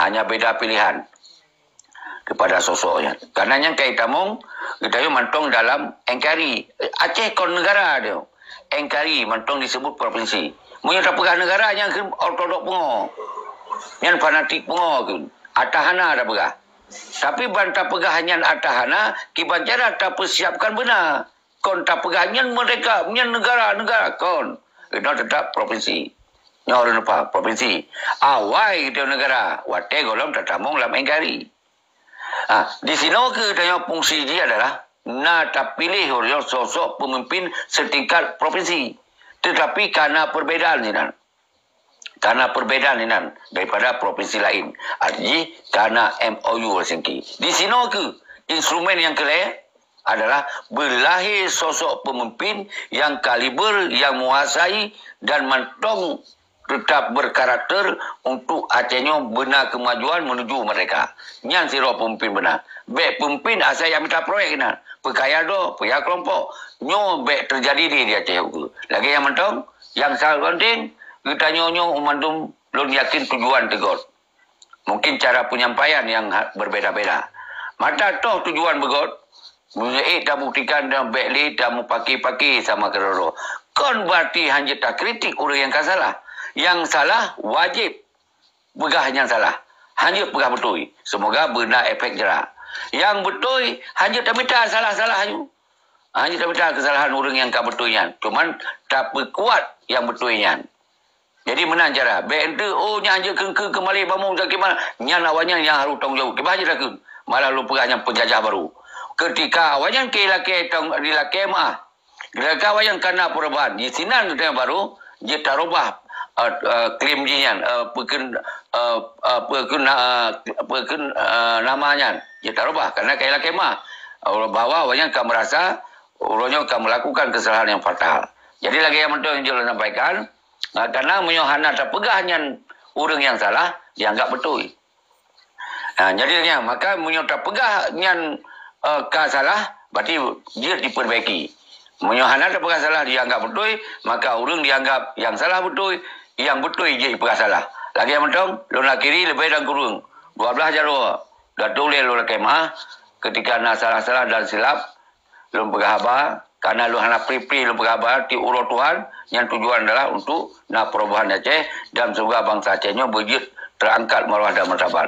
Hanya beda pilihan kepada sosok nyan. Karena nyan kai tamong, geutanyoe mantong dalam N K R I. Aceh kon negara dia. N K R I mantong disebut provinsi. Meunyoe tapeugah negara nyan keu ortodok pungo. Nyan fanatik pungo keu. Ata hana tapeugah. Tapi ban tapeugah nyan ata hana, kiban cara tapeusiapkan beuna. Kon tapeugah nyan merdeka, nyan negara, negara. Kon. Inoe tetap provinsi. Nyoe ureueng lupa, provinsi. Awai geutanyoe negara, watèe gohlom tatamong lam N K R I. Ha, di sinoe keuh tanyoe fungsi jih adalah na tapiléh ureueng sosok peumimpin seutingkat provinsi. Teutapi kana perbedaan sinan. Kana perbedaan inan daripada provinsi laén. Arti jih kana M O U Helsinki. Di sinoe keuh instrumen nyang keulhèe adalah beulahé sosok peumimpin nyang kaliber, nyang meuasai dan mantong tetap berkarakter untuk Aceh nyoe beuna kemajuan menuju merdeka. Nyan sidroe peumimpin beuna. Bék peumimpin asai jak mita proyek inan. Peukaya droe, peukaya kelompok. Nyoe bék teujadi di, di Aceh ukeue. Lagée nyang mantong, nyang sangat penting, geutanyoe nyoe mandum lôn yakin tujuan teugot. Mungkin cara penyampaian yang ha-, berbeda-beda. Mata toh tujuan beugöt, meunyoe tabuktikan dan bék lé tameupaké-paké sama keudroe. Kon berarti hana takritik ureuëng nyang ka salah. Nyang salah wajéb peugah nyang salah. Hana peugah beutôi. Seumoga beuna efek jera. Nyang beutôi hana tamita salah-salah aju. Hana tamita keusalahan ureuëng nyang ka beutôi nyan. Cuman tapeukuat nyang beutôi nyan. Jadi meunan cara. Bék ente, oh, nyan jeuet keu, keu, keu Malik Bamong Zaki Mal. Nyan awaknyan nyang harôh tanggong jaweueb. Kiban jeuet takheun. Malah lôn peugah nyan peunjajah barô. Keutika awaknyan keu lakée tang-, dilakée meuah. Keutika awaknyan kana perubahan. Di sinan geutanyoe barô jeuet tarubah, eh, eh, klaim jih nyan, eh, peukheun, eh, eh, peukheun, eh, peukheun, eh, nama nyan. Jeuet tarubah. Karena keu lakée meuah. Bahwa awaknyan ka meurasa uroe nyoe ka meulakukan keusalahan nyang fatal. Jadi lagée nyang mantong nyang jeuet lôn sampaikan, Ah, karena meunyoe hana tapeugah nyan ureuëng nyang salah, dianggap beutôi. Ah, jadi nyan, maka meunyoe tapeugah nyan, eh, ka salah, berarti jeuet dipeurbaiki. Meunyoe hana tapeugah salah, dianggap beutôi, maka ureuëng dianggap nyang salah beutôi, nyang beutôi jeuet dipeugah salah. Lagée mantong, lôn akhiri leubeh dan kureueng dua blaih jaroe, dua tuléh lôn lakée meuah, keutika na salah-salah dan silap, lôn peugah haba, kana lôn hana pri-pri lôn peugah haba, ti uroe Tuhan, nyang tujuan adalah untuk na perubahan di Aceh dan seumoga bansa Aceh nyoe beujeuet teurangkat maruah dan martabat.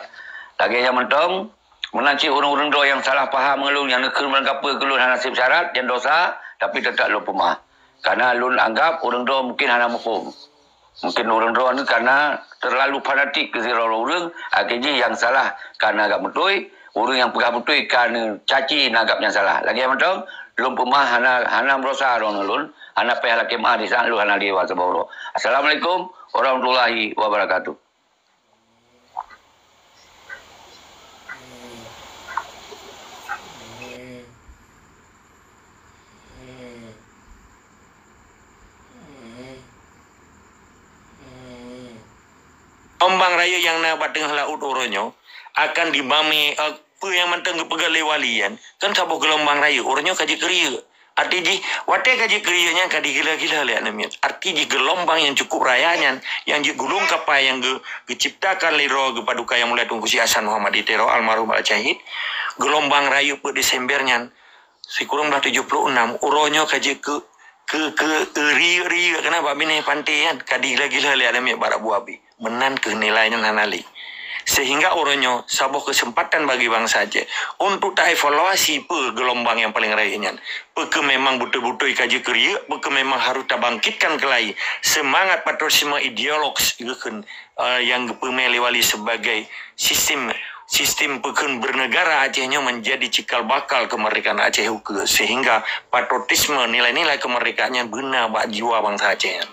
Lagée nyan mantong, meunan cit ureuëng-ureuëng droe nyang salah paham ngon lôn, nyang neukheun meunan kapeue keu lôn hana sép syarat, nyan dosa, tapi teutap lôn peumah. Karena lôn anggap ureuëng droe mungkin hana muphom. Mungkin ureuëng droe nyoe karena terlalu fanatik keu sidroe ureuëng, akhé jih nyang salah ka na anggap beutôi, ureuëng nyang peugah beutôi ka neucaci na anggap nyang salah. Lagée mantong, lôn peumah hana, hana meudesya droe ngon lôn, hana payah lakée meuah di saát lôn hana di saboh uroe. Assalamualaikum warahmatullahi wabarakatuh. Geulumbang rayeuk nyang na bak teungoh laôt uroe nyoe akan dimamé, eh, peue nyang mantong geupeugah lé wali nyan, kan saboh geulumbang rayeuk uroe nyoe ka jeuet keu riyeuk. Arti jih, watée ka jeuet keu riyeuk nyan ka digila-gila lé aneuk miet. Arti jih geulumbang nyang cukup raya nyan, nyang jeuet gulong kapai nyang geu-, geuciptakan lé droe geupaduka Yang Mulia Teungku Syeh Hasan Muhammad di Tiro, almarhum Al-Syahid, geulumbang rayeuk peuet Desember nyan, sikureueng blaih tujoh ploh enam, uroe nyoe ka jeuet keu, keu, keu, riyeuk-riyeuk keunan bak binéh panté nyan, ka digila-gila lé aneuk miet bak bu abéh. Meunan kheueh nilai nyan hana lé. Sehingga uroe nyoe saboh keuseumpatan bagi bansa Aceh untuk taevaluasi peue geulumbang nyang paleng rayeuk nyan. Peu kheueh memang beutôi-beutôi ka jeuet keu riyeuk, peu kheueh memang harôh tabangkitkan keulai seumangat patriotisme ideologis geukheun, eh, nyang geupeumé lé wali sebagai sistem, sistem peukheun bernegara Aceh nyoe menjadi cikal bakal kemerdekaan Aceh ukeue, sehingga patriotisme, nilai-nilai kemerdekaan nyan beuna bak jiwa bansa Aceh nyan.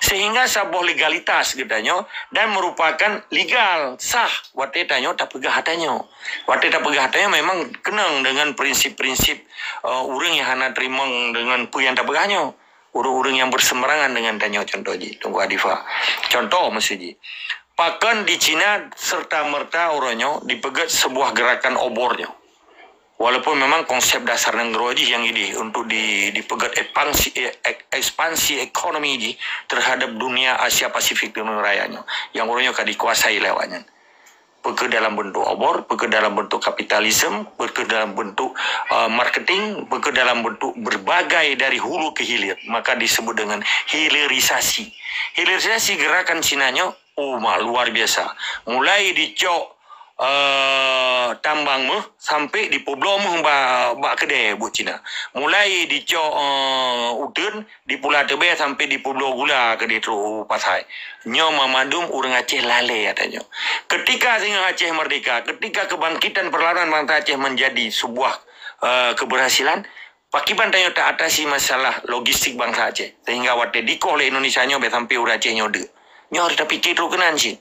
Sehingga saboh legalitas geutanyoe dan merupakan legal, sah watée tanyoe tapeugah ata nyoe. Watée tapeugah ata nyoe memang keunong deungon prinsip-prinsip, eh, ureuëng nyang hana teurimong deungon peue nyang tapeugah nyoe. Ureuëng-ureuëng nyang berseumerangan deungon tanyoe, contoh jih, Teungku Hadifa. Contoh meusti jih. Pakon di Cina serta-merta uroe nyoe dipeugét sebuah gerakan obor nyoe. Walaupun memang konsep dasar nanggroe jih nyang idéh untuk di, dipeugét ekspansi, eh, ek-, ekspansi ekonomi jih terhadap dunia Asia Pasifik dunia raya nyoe, nyang uroe nyoe ka dikuasai lé awaknyan. Peu kheueh dalam bentuk obor, peu kheueh dalam bentuk kapitalisme, peu kheueh dalam bentuk, eh, marketing, peu kheueh dalam bentuk berbagai dari hulu ke hilir, maka disebut dengan hilirisasi. Hilirisasi gerakan Cina nyoe, oh, ma, luar biasa. Mulai dicok, eh, tambang méuh sampai dipeubloe méuh ba-, bak keudè buet Cina. Mulai dicok, eh, uteuen di Pulo Teubiet sampai dipeubloe gula keudè trok u pasai. Nyoe mamandum ureuëng Aceh lalée ata nyoe. Ketika singoh Aceh merdeka, ketika kebangkitan perlawanan bansa Aceh menjadi sebuah, eh, keberhasilan, pakiban tanyoe ta atasi masalah logistik bansa Aceh, sehingga watée dikoh lé Indonesia nyoe bék sampai ureuëng Aceh nyoe deuk. Nyoe harôh tapike trok keunan cit.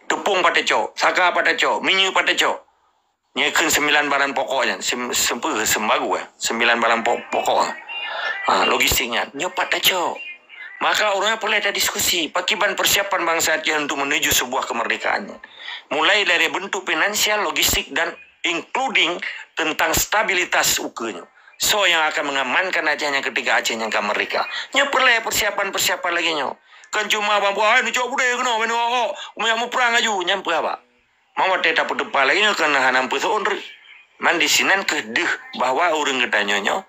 Teupông pat tacok, saka pat tacok, minyeuk pat tacok. Nyoe kheun sembilan baran pokok nyan, sem-, sempe-, sembago, eh, sembilan baran po-, pokok, eh. Ha, logistik nyan. Nyoe pat tacok. Maka ureuëng nyan peureulée tadiskusi pakiban persiapan bansa Aceh untuk menuju sebuah kemerdekaan. Mulai dari bentuk finansial, logistik, dan including tentang stabilitas ukeue nyoe. Soe nyang akan mengamankan Aceh nyan ketika Aceh nyan ka merdeka? Nyoe peureulée persiapan-persiapan lagée nyoe. Kan cuma bang buah, "Hai, neucok budée keunoe, bang buah, oh, meunyo muprang aju," nyan peue haba? Mawat teuh tapeuteupat lagée nyoe keunan hana peue seuôn reuek. Man disinan keuh deuh bahwa ureuëng geutanyoe nyoe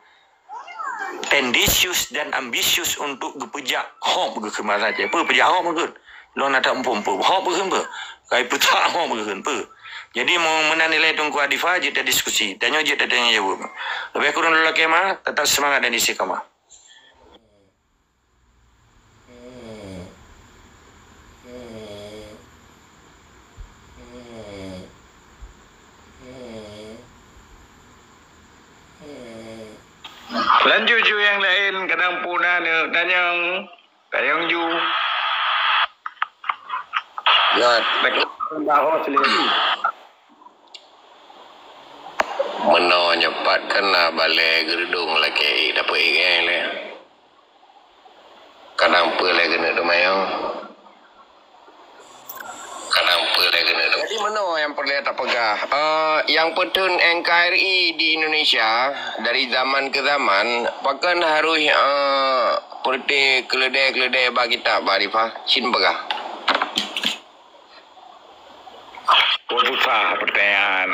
tendensius dan ambisius untuk geupeujak hom geuh keu masa jih. Peue peujak hom geuh? Lôn na that muphom peue hom geuh peue? Kai peutak hom geuh peue? Jadi, meu-, meunan ilée Teungku Adifa jeuet tadiskusi. Tanyoe jeuet tatanya jaweueb. Leubeh kureueng lôn lakée ma, tetap seumangat dan istiqamah. Lanjut ju nyang laén, kadang puna neuk tanyong, tanyong ju. Ngat. Meunoe nyoe pat keunan balée geureudong lakée dapeuet ingai lé. Kadang peue lé keuneuk teumanyong. Kadang peue lé keuneuk teumanyong. Jadi meunoe nyang peureulée tapeugah, eh, nyang peutheun N K R I di Indonesia dari zaman ke zaman, pakon harus, eh, peureuté keuleudée-keuleudée bak kitab, bak Arifah? Cit peugah. Peue susah pertanyaan.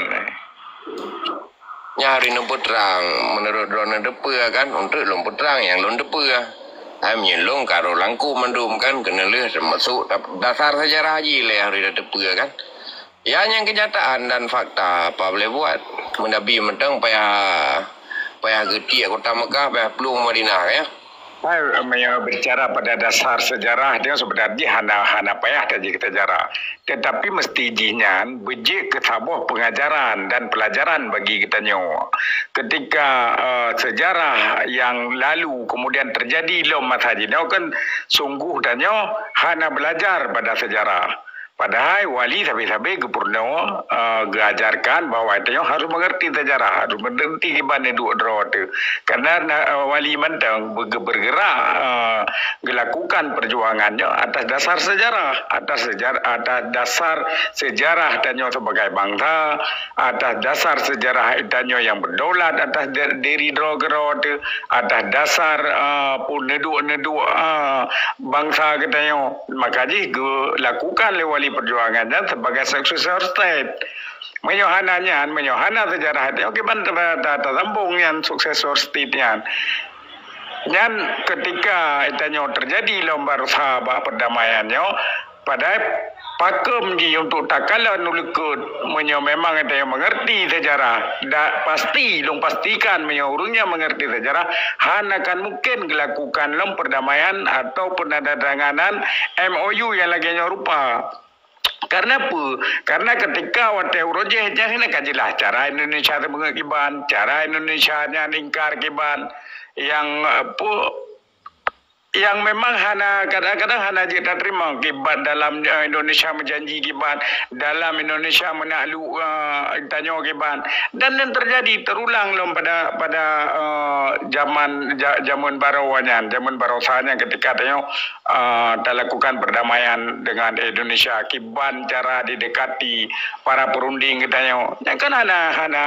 Nyan hari neupeutrang, meunurot droeneuh teupeue kan, untuk lôn peutrang nyang lôn teupeue. Hai meunyoe lôn ka rôh langkue mandum kan, keuneulheueh teumasok da-, dasar sejarah jih lé nyang hari teupeue kan. Ya, nyang kenyataan dan fakta, apa boleh buat. Meunabé mantong payah, payah geutiek kota Mekah, payah plueng Madinah, ya. Hai, meunyoe bicara pada dasar sejarah, dia sebenarnya hana, hana payah tajih ke sejarah. Tetapi mesti jih nyan beujeuet keu saboh pengajaran dan pelajaran bagi geutanyoe. Ketika, eh, sejarah yang lalu kemudian terjadi lom masa jinoe kan sungguh tanyoe hana belajar pada sejarah. Padahai wali sabe-sabe geupeurunoe, eh, geuajarkan bahwa tanyoe harus mengerti sejarah, harus mengerti kiban neuduek droe teuh. Karena na, eh, wali mantong beuge-, bergerak, eh, gelakukan perjuangan nyoe atas dasar sejarah, atas sejar-, atas dasar sejarah tanyoe sebagai bangsa, atas dasar sejarah tanyoe nyang berdaulat atas de-, diri droe keudroe teuh, atas dasar, eh, pun neuduek-neuduek, eh, bangsa geutanyoe. Maka jih geulakukan lé wali perjuangan nyan sebagai successor state. Meunyoe hana nyan, meunyoe hana sejarah nyoe, kiban ta-, ta-, tasambong nyan successor state nyan. Nyan ketika tanyoe terjadi lom baroesa bak perdamaian nyoe, padahai pakon jih untuk takalon u likot, meunyoe memang tanyoe mengerti sejarah, da-, pasti, lôn pastikan meunyoe ureuëng nyang mengerti sejarah, hana akan mungkin gelakukan lom perdamaian atau penandatanganan M O U nyang lagée nyoe rupa. Karena peue? Karena ketika watée uroe jih, nyan hana ka jeulaih cara Indonesia teumeungeut kiban, cara Indonesia nyan ingkar kiban, nyang, eh, peue, nyang memang hana, kadang-kadang hana jeuet tateurimong kiban dalam, eh, Indonesia meujanji kiban, dalam Indonesia meunakluk, eh, tanyoe kiban. Dan nyan terjadi, terulang lom pada, pada, eh, zaman, ja-, jameun baroe nyan, jameun baroesa nyan ketika tanyoe, eh, talakukan perdamaian dengan Indonesia, kiban cara didekati para perunding geutanyoe. Nyan kan hana, hana,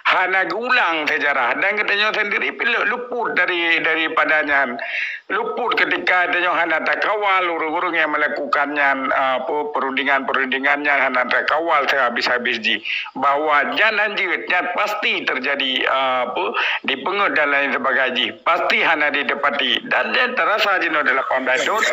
hana geuulang sejarah dan geutanyoe sendiri pih luput dari, daripada nyan. Luput ketika tanyoe hana takawal ureuëng-ureuëng nyang melakukan nyan, eh, apa, perundingan-perundingan nyan hana takawal sehabis-habis jih. Bahwa nyan hanjeuet, nyan pasti terjadi, eh, apa, dipeungeut dan lain sebagainya jih. Pasti hana ditepati. Dan nyan terasa jinoe di lapan belas thon,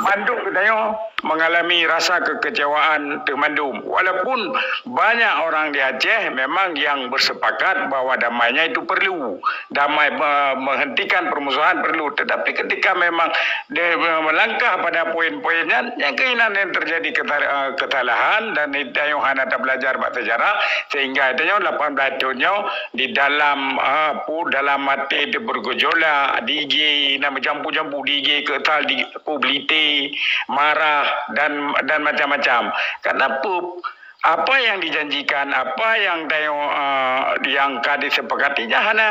mandum geutanyoe mengalami rasa kekecewaan teuh mandum. Walaupun banyak orang di Aceh memang yang bersepakat bahwa damainya itu perlu. Damai, me-, menghentikan permusuhan perlu. Tetapi ketika memang dia melangkah pada poin-poin nyan, nyang keunan yang terjadi kesal-, eh, kesalahan dan tanyoe hana tabelajar bak sejarah, sehingga tanyoe lapan belas thon nyoe di dalam, eh, pu-, dalam até teuh bergejolak, di I G na meucampu-campu, di I G kesal, di pu Belitée, marah dan, dan macam-macam. Karena pu-, apa yang dijanjikan, apa yang tanyoe, eh, yang ka disepakati nyan hana,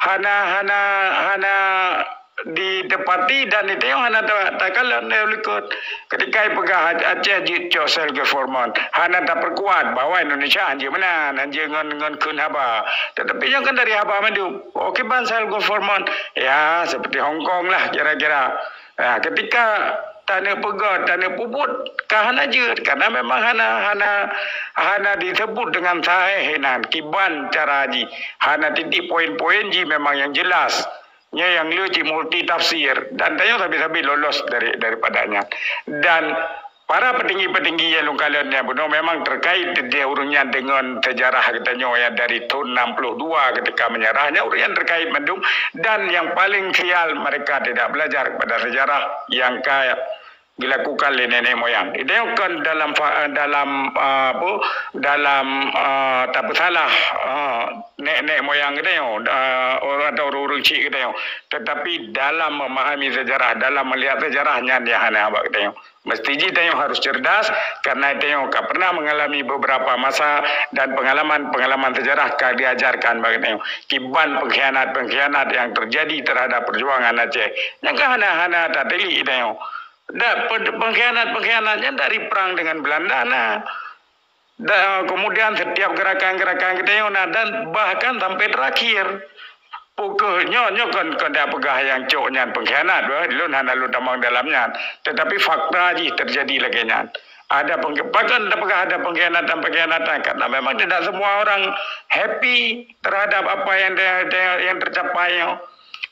hana, hana, hana ditepati dan di tanyoe hana ta-, takalon lé likot. Ketika peugah Aceh jeuet cok self government, hana tapeukuat bahwa Indonesia hanjeuet meunan, hanjeuet ngon, ngon kheun haba. Tetapi nyoe kan dari haba mandum. Oke, ban self government, ya, seperti Hong Kong lah kira-kira. Ya, ketika taneuk peugah, taneuk peubuet, ka hana jeuet, karena memang hana, hana, hana disebut dengan sahih inan kiban cara jih, hana titik poin-poin jih memang yang jelas. Nyoe nyang le cit multi tafsir dan tanyoe sabe-sabe lolos dari, daripada nyan. Dan para petinggi-petinggi nyang lôn kalon nyan bunoe memang terkait di ureuëng nyan dengan sejarah geutanyoe nyang dari tahun enam puluh dua ketika menyerah, nyan ureuëng nyan terkait mandum. Dan yang paling sial, mereka tidak belajar kepada sejarah yang ka dilakukan lé nenek moyang. Geutanyoe kon dalam fa-, dalam, ah, apa, dalam, ah, tapeusalah, ah, nenek moyang geutanyoe, ah, orang atau ureuëng-ureuëng chik geutanyoe. Tetapi dalam memahami sejarah, dalam melihat sejarah, nyan nyang hana bak geutanyoe. Mesti jih tanyoe harus cerdas, karena tanyoe ka pernah mengalami beberapa masa dan pengalaman-pengalaman sejarah ka diajarkan bak geutanyoe kiban pengkhianat-pengkhianat yang terjadi terhadap perjuangan Aceh. Nyang ka hana-hana tatilik tanyoe. Dan pe-, pengkhianat-pengkhianat nyan dari perang dengan Belanda na. Dan kemudian setiap gerakan-gerakan geutanyoe na dan bahkan sampai terakhir. Pukeuh nyoe, nyoe kon, kon dak peugah nyang cok nyan pengkhianat, bah, lôn hana lôn tamong dalam nyan. Tetapi fakta jih terjadi lagée nyan. Ada pengkhi-, pakon tapeugah ada pengkhianatan-pengkhianatan, karena memang tidak semua orang happy terhadap apa yang dia, dia, yang tercapai nyoe.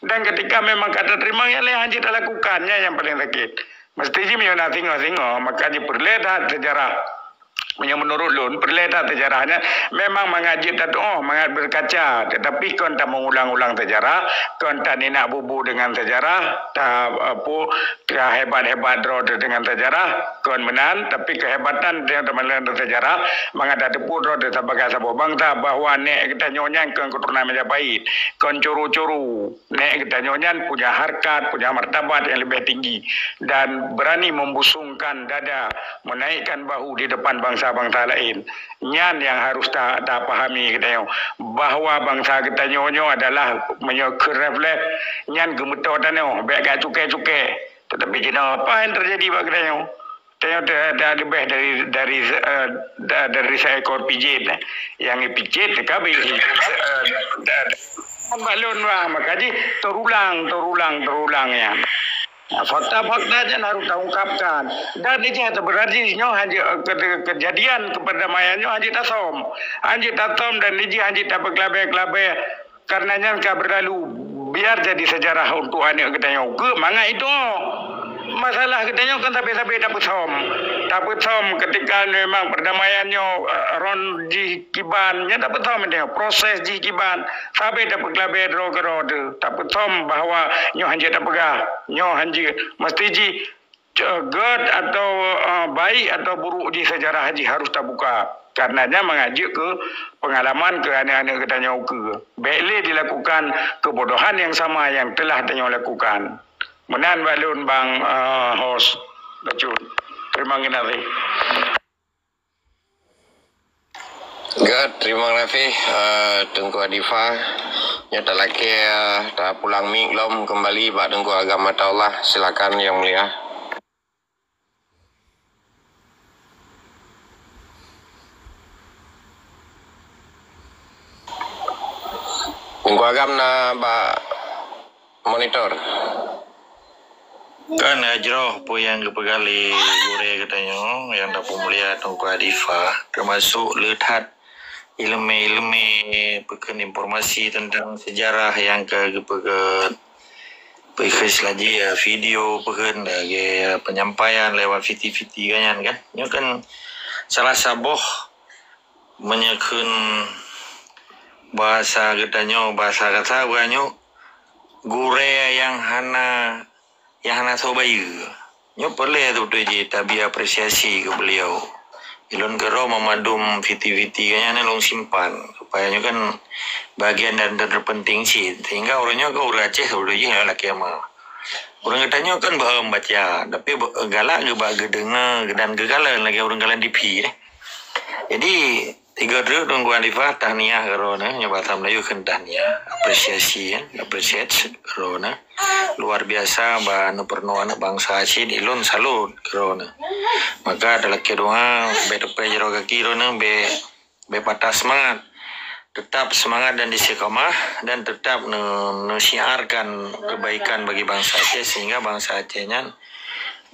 Dan ketika memang ka tateurimong, nyan lé hanjeuet talakukan, nyan nyang paling sakét. Mesti jih meunyoe na singoh-singoh, maka jih peureulée that sejarah. Meunyoe meunurot lôn, peureulée that sejarah nyan memang mangat jeuet tatuoh, mangat berkaca, tetapi kon tamulang-ulang sejarah, kon taninak bubu dengan sejarah, ta, apa, tahebat-hebat droe teuh dengan sejarah, kon meunan, tapi kehebatan dengan sejarah, mangat tateupeue droe teuh sabagai saboh bansa bahwa nék geutanyoe nyan kon keuturonan Majapahit, kon curu-curu. Nék geutanyoe nyan punya harkat, punya martabat yang lebih tinggi dan berani membusungkan dada menaikkan bahu di depan bangsa-bangsa lain. Nyan yang harus ta-, tapahami geutanyoe, bahwa bangsa geutanyoe nyoe adalah meunyoe keu refleks nyan geumeutoe tanoh, bék ka cuke-cuke. Tetapi jinoe apa yang terjadi bak geutanyoe? Tanyoe ta-, ta-, leubeh dari, dari, eh, da-, dari seekor pijen, eh. Nyang ipicet ka bri, eh, da-, da-, bak lôn wah, maka jih terulang, terulang, terulang nyan. Nah, fakta-fakta nyan harus taungkapkan. Dan ijih berarti nyoe hanjeuet, eh, ke-, kejadian keperdamaian nyoe hanjeuet tasom. Hanjeuet tasom dan ijih hanjeuet tapeukelabée-kelabée. Karena nyan ka berlalu, biar jadi sejarah untuk aneuk geutanyoe. Keu mangat itu, masalah geutanyoe kan sabe-sabe tapeusom. Tapeusom ketika memang perdamaian nyoe, eh, ron jih kiban, nyan tapeusom itu, proses jih kiban. Sabe tapeukelabée droe keudroe teuh. Tapeusom bahwa nyoe hanjeuet tapeugah, nyoe hanjeuet. Mesti jih, eh, gét atau, eh, baik atau buruk jih sejarah jih harus tabuka. Karena nyan mangat jeuet keu pengalaman keu aneuk-aneuk geutanyoe ukeue. Bék lé dilakukan kebodohan yang sama yang telah tanyoe lakukan. Meunan bak lôn bang, eh, host. Bacut. Terima kasih. Good, terima kasih, eh, Teungku Adifa. Nyoe talakée, eh, tapulang mic lom kembali bak Teungku Agam Ataullah. Silakan, Yang Mulia. Teungku Agam na bak monitor. Kan, eh, jroh peue nyang geupeugah lé gurée geutanyoe nyang tapeumulia Teungku Adifa, teumasok le that ileumé-ileumé peukheun informasi teuntang seujarah nyang ka geupeugét, peukheun laju, ya, video peukheun lagée, ya, penyampaian lewat fiti-fiti ka nyan kan. Nyoe kan salah saboh meunyoe kheun bahasa geutanyoe, bahasa kasa geutanyoe, gurée nyang hana, nyang hana soe bayeue. Nyoe peureulée teubeutôi jih tabi apresiasi keu beuliau. Ilôn keudroe meumandum fiti-fiti nyan lôn simpan, supaya nyoe kan bagian dan terpenting cit. Sehingga ureuëng nyoe kan ureuëng Aceh teubeutôi jih lakée ma. Ureuëng geutanyoe kan bah baca, tapi galak geuba geudeungoe dan geukalon lagée ureuëng kalon T V deh. Jadi, Tiga truk Teungku Hanifah, tahniah keudroe neuh, nyoe bahasa Melayu kheun tahniah, apresiasi ya, appreciate keudroe neuh. Luar biasa bak neupeureunoe aneuk bansa cit, ilôn salut keudroe neuh. Maka talakée doa, bék teupée jaroe gaki droe neuh, bék, bék patah seumangat. Tetap seumangat dan istiqamah dan tetap neu-, neusyiarkan kebaikan bagi bansa Aceh sehingga bansa Aceh nyan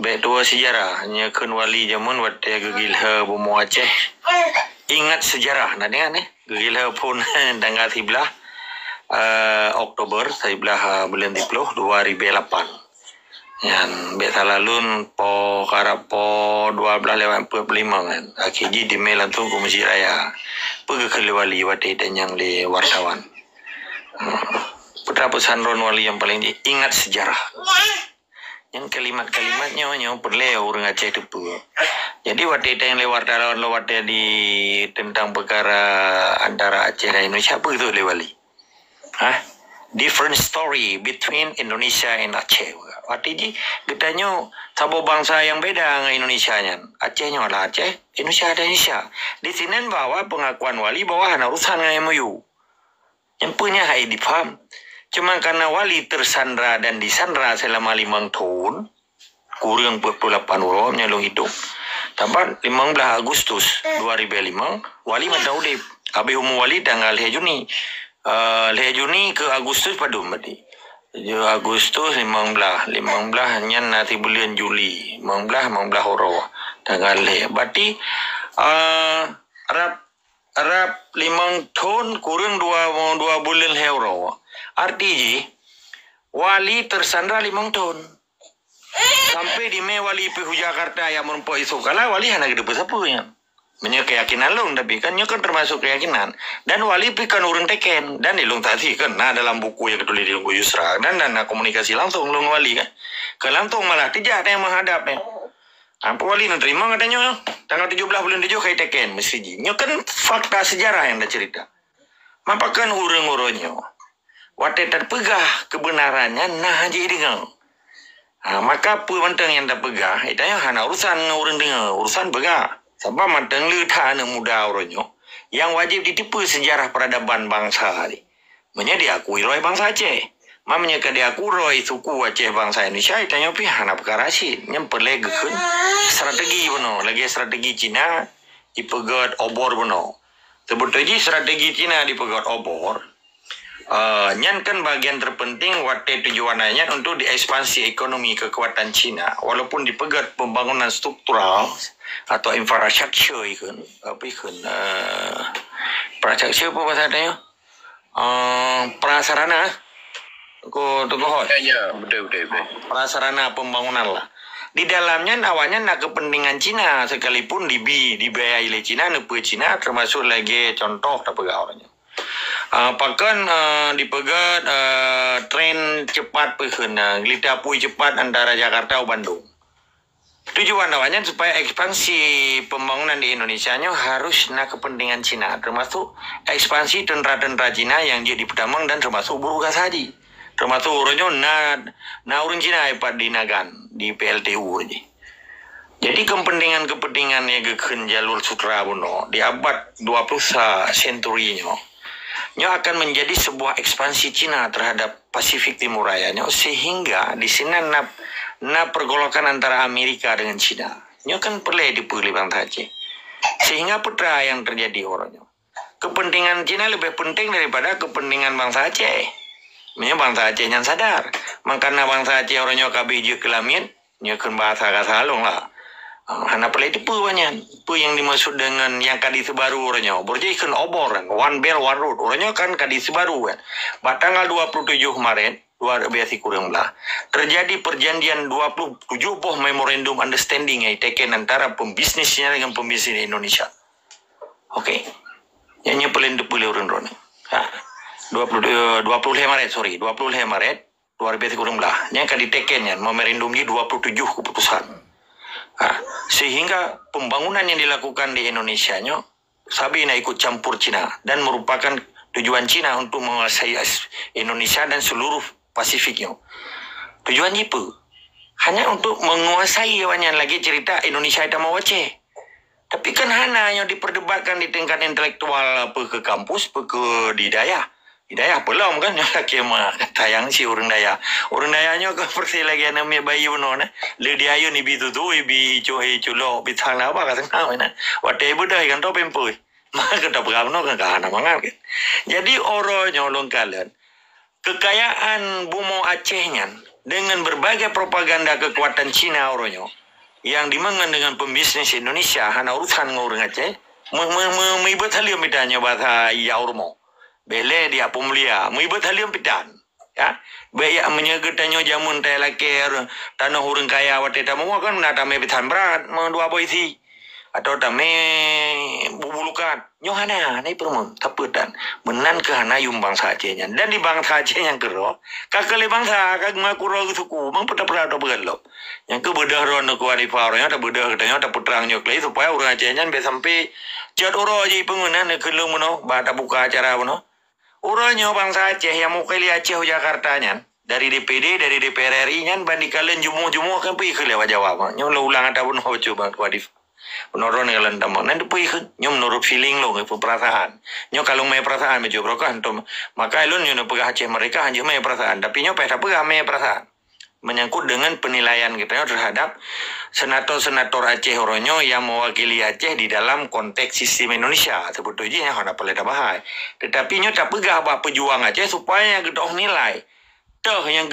bék tuwoe seujarah. Nyoe kheun wali jameun watée geugilhée bumoe Aceh. Ingat seujarah, na deungon eh. Geugilhée phon tanggal siblaih, eh, Oktober, siblaih, eh, buleuen siploh, dua ribée lapan. Nyan bék salah lôn, po karab po dua blaih lewat empat puluh lima kan. Akhé jih dimé langsung keu Mesjid Raya. Peue geukheun lé wali watée tanyong lé wartawan. Hmm. Peue teuma peusan droen wali nyang paleng jih, ingat seujarah. Nyan kalimat-kalimat nyoe, nyoe peureulée ureuëng Aceh teupeue. Jadi watée tanyong lé wartawan lom watée di teuntang peukara antara Aceh dan Indonesia, peue geukheun lé wali? Hah? Different story between Indonesia and Aceh. Watée jih geutanyoe saboh bansa nyang beda ngon Indonesia nyan. Aceh nyoe adalah Aceh, Indonesia adalah Indonesia. Di sinan bahwa pengakuan wali bahwa hana urusan ngon M O U. Nyang peue nyan hai dipaham. Cuma karena wali tersandra dan disandra selama limong tahun, kureueng empat puluh lapan uroe nyoe lôn hitung. Saban limong blaih Agustus dua ribée limong, wali mantong udeb. Habéh umu wali tanggal lhée Juni. Eh, lhée Juni keu Agustus padum berarti. Tujoh Agustus limong blaih, limong blaih nyan na sibuleuen Juli, limong blaih, limong blaih uroe tanggal lhée. Berarti, eh, rab, rab limong thon kureueng dua, dua buleuen lhée uroe. Arti jih, wali tersandra limong thon. Sampai dimé wali pih u Jakarta nyang meureumpok Yusuf Kala, wali hana geuteupeue sapeue nyan. Meunyoe keuyakinan lôn, tapi kan nyoe kan teumasok keuyakinan. Dan wali pih kan ureuëng teken. Dan di lôn saksi kan na dalam buku nyang geutuléh di Teungku Yusra. Dan, dan na komunikasi langsong lôn wali kan. Kan langsong malah tijak nyang meuhadap nyan. Ampu wali neuteurimong geutanyoe, tanggal tujoh blaih buleuen tujoh ka iteken meuseujid. Nyoe kan fakta seujarah nyang taceurita. Mapakon ureuëng uroe nyoe watée tapeugah keubeunaran nyan na jideungoe. Ha, maka peue mantong nyang tapeugah, geutanyoe hana urusan ngon ureuëng deungoe, urusan peugah. Sabab mantong le that aneuëk muda uroe nyoe nyang wajéb jiteupeue seujarah peuradaban bansa jih. Meunyoe diakui droe bansa Aceh, ma meunyoe ka diakui droe suku Aceh bansa Indonesia, geutanyoe pih hana peukara cit. Nyan peureulée geukheun strategi bunoe, lagée strategi Cina jipeugét obor bunoe. Seubeutôi jih strategi Cina dipeugét obor, eh, nyan kan bagian terpenting watée tujuan nyan untuk diekspansi ekonomi kekuatan Cina, walaupun dipeugét pembangunan struktural atau infrastruktur ikheun, apa ikheun, eh, infrastruktur apa bahasa Aceh? Eh, prasarana. Ko, ko hot. Ya, ya, betul, betul, betul. Prasarana pembangunan lah. Di dalamnya awaknyan na kepentingan Cina, sekalipun dibi, dibiayai oleh Cina, neupeu Cina, termasuk lagi contoh tapeugah awaknyan. Ah, pakon, ah, dipeugét, ah, tren cepat peuheun, ah, gelita apui cepat antara Jakarta u Bandung. Tujuan awaknyan supaya ekspansi pembangunan di Indonesia nyoe harus na kepentingan Cina, termasuk ekspansi tentara-tentara Cina nyang jeuet dipeutamong dan termasuk buruh gasa jih. Termasuk uroe nyoe na, na ureuëng Cina ipat di Nagan, di P L T U jih. Jadi kepentingan-kepentingan nyang geukheun jalur sutra bunoe di abad dua puluh sa-, senturi nyoe, nyoe akan menjadi sebuah ekspansi Cina terhadap Pasifik Timur Raya nyoe, sehingga di sinan na, na pergolakan antara Amerika dengan Cina. Nyoe kan peureulée dipeulé bansa Aceh. Sehingga peue nyang terjadi uroe nyoe. Kepentingan Cina lebih penting daripada kepentingan bansa Aceh. Meunyoe bansa Aceh nyan sadar, mangkana bansa Aceh uroe nyoe ka abéh jeuet keu lamiet, nyoe kheun bahasa ka salong lah. Ah, hana peureulée teupeue awaknyan. Peue nyang dimaksud dengan nyang ka diseubaru uroe nyoe? Beurjih kheun obor kan, One Belt, One Road. Uroe nyoe kan ka diseubaru kan. Bak tanggal dua puluh tujoh Maret, dua ribèe sikureueng blah, terjadi perjanjian dua puluh tujoh boh memorandum understanding nyang diteken antara pembisnis Cina dengan pembisnis Indonesia. Oke. Nyan, nyan peureulée teupeue lé ureuëng droeneuh. Ha. Dua puluh, eh, dua puluh lhèe Maret, sorry, dua puluh lhèe Maret, dua ribèe sikureueng blah. Nyan ka diteken nyan, memorandum jih dua puluh tujoh keputusan. Ha. Sehingga pembangunan yang dilakukan di Indonesia nyoe sabe na ikut campur Cina dan merupakan tujuan Cina untuk menguasai as-, Indonesia dan seluruh Pasifik nyoe. Tujuan jih peue? Hanya untuk menguasai awaknyan lagée cerita Indonesia tamong u Aceh. Tapi kan hana nyoe diperdebatkan di tingkat intelektual, apa ke kampus, apa ke di dayah. Di dayah peulom kan nyoe lakée meuah kata nyang si ureuëng dayah. Ureuëng dayah nyoe kan persis lagée aneuk miet bayi bunoe nah. Le diayun ibi tutu, ibi icu icu lok, ibi tang na ba ka tengah na. Watée beudôh ikan to pempoi. Maka kita peugah bunoe kan ka hana mangat kan. Jadi oro nyoe lôn kalon kekayaan bumoe Aceh nyan dengan berbagai propaganda kekuatan Cina oro nyoe yang dimengen dengan pembisnis Indonesia hana urusan ngon ureuëng Aceh. Meubeuet haleum ita nyoe bahasa iya urumo. Beh lé dia peumulia meubeuet haleum pitan. Ya, baik ya meunyoe geutanyoe jameun tai lakée tanoh ureuëng kaya watée tamuwoe kan na tamé pitan brat meudua boh isi. Atau tamé bubulukan. Nyoe hana, hana ipeureumeun. Tapi tan meunan keu hana yuem bansa Aceh nyan. Dan di bansa Aceh nyang keudroe ka keu lé bansa ka geumakuro geusuku. Mang peue tapeutra atau beugalop. Nyang keu beudôh droe neuku Arifah uroe nyoe tabeudôh geutanyoe tapeutrang nyoe keu lé supaya ureuëng Aceh nyan bèk sampai cot uroe jih peungeuna neukheun lôn bunoe ba tabuka acara bunoe. Uroe nyoe bansa Aceh nyang mewakili Aceh u Jakarta nyan dari D P D, dari D P R R I nyan ban dikalon jumuh-jumuh kan pih kheun lewat Jawa. Nyoe lôn ulang ata bunoe bacut bang Wadif. Menurut ni kalau tambah nanti pih kheun nyoe menurut feeling lôn, perasaan. Nyoe kalau main perasaan bacut brokah antum. Maka lôn nyoe peugah Aceh merdeka hanya main perasaan, tapi nyoe payah tapeugah main perasaan. Menyangkut dengan penilaian kita terhadap senator-senator Aceh uroe nyoe yang mewakili Aceh di dalam konteks sistem Indonesia. Sebetulnya hana perlu tabahai. Tetapi nyoe tapeugah bak pejuang Aceh supaya geudoh nilai. Toh yang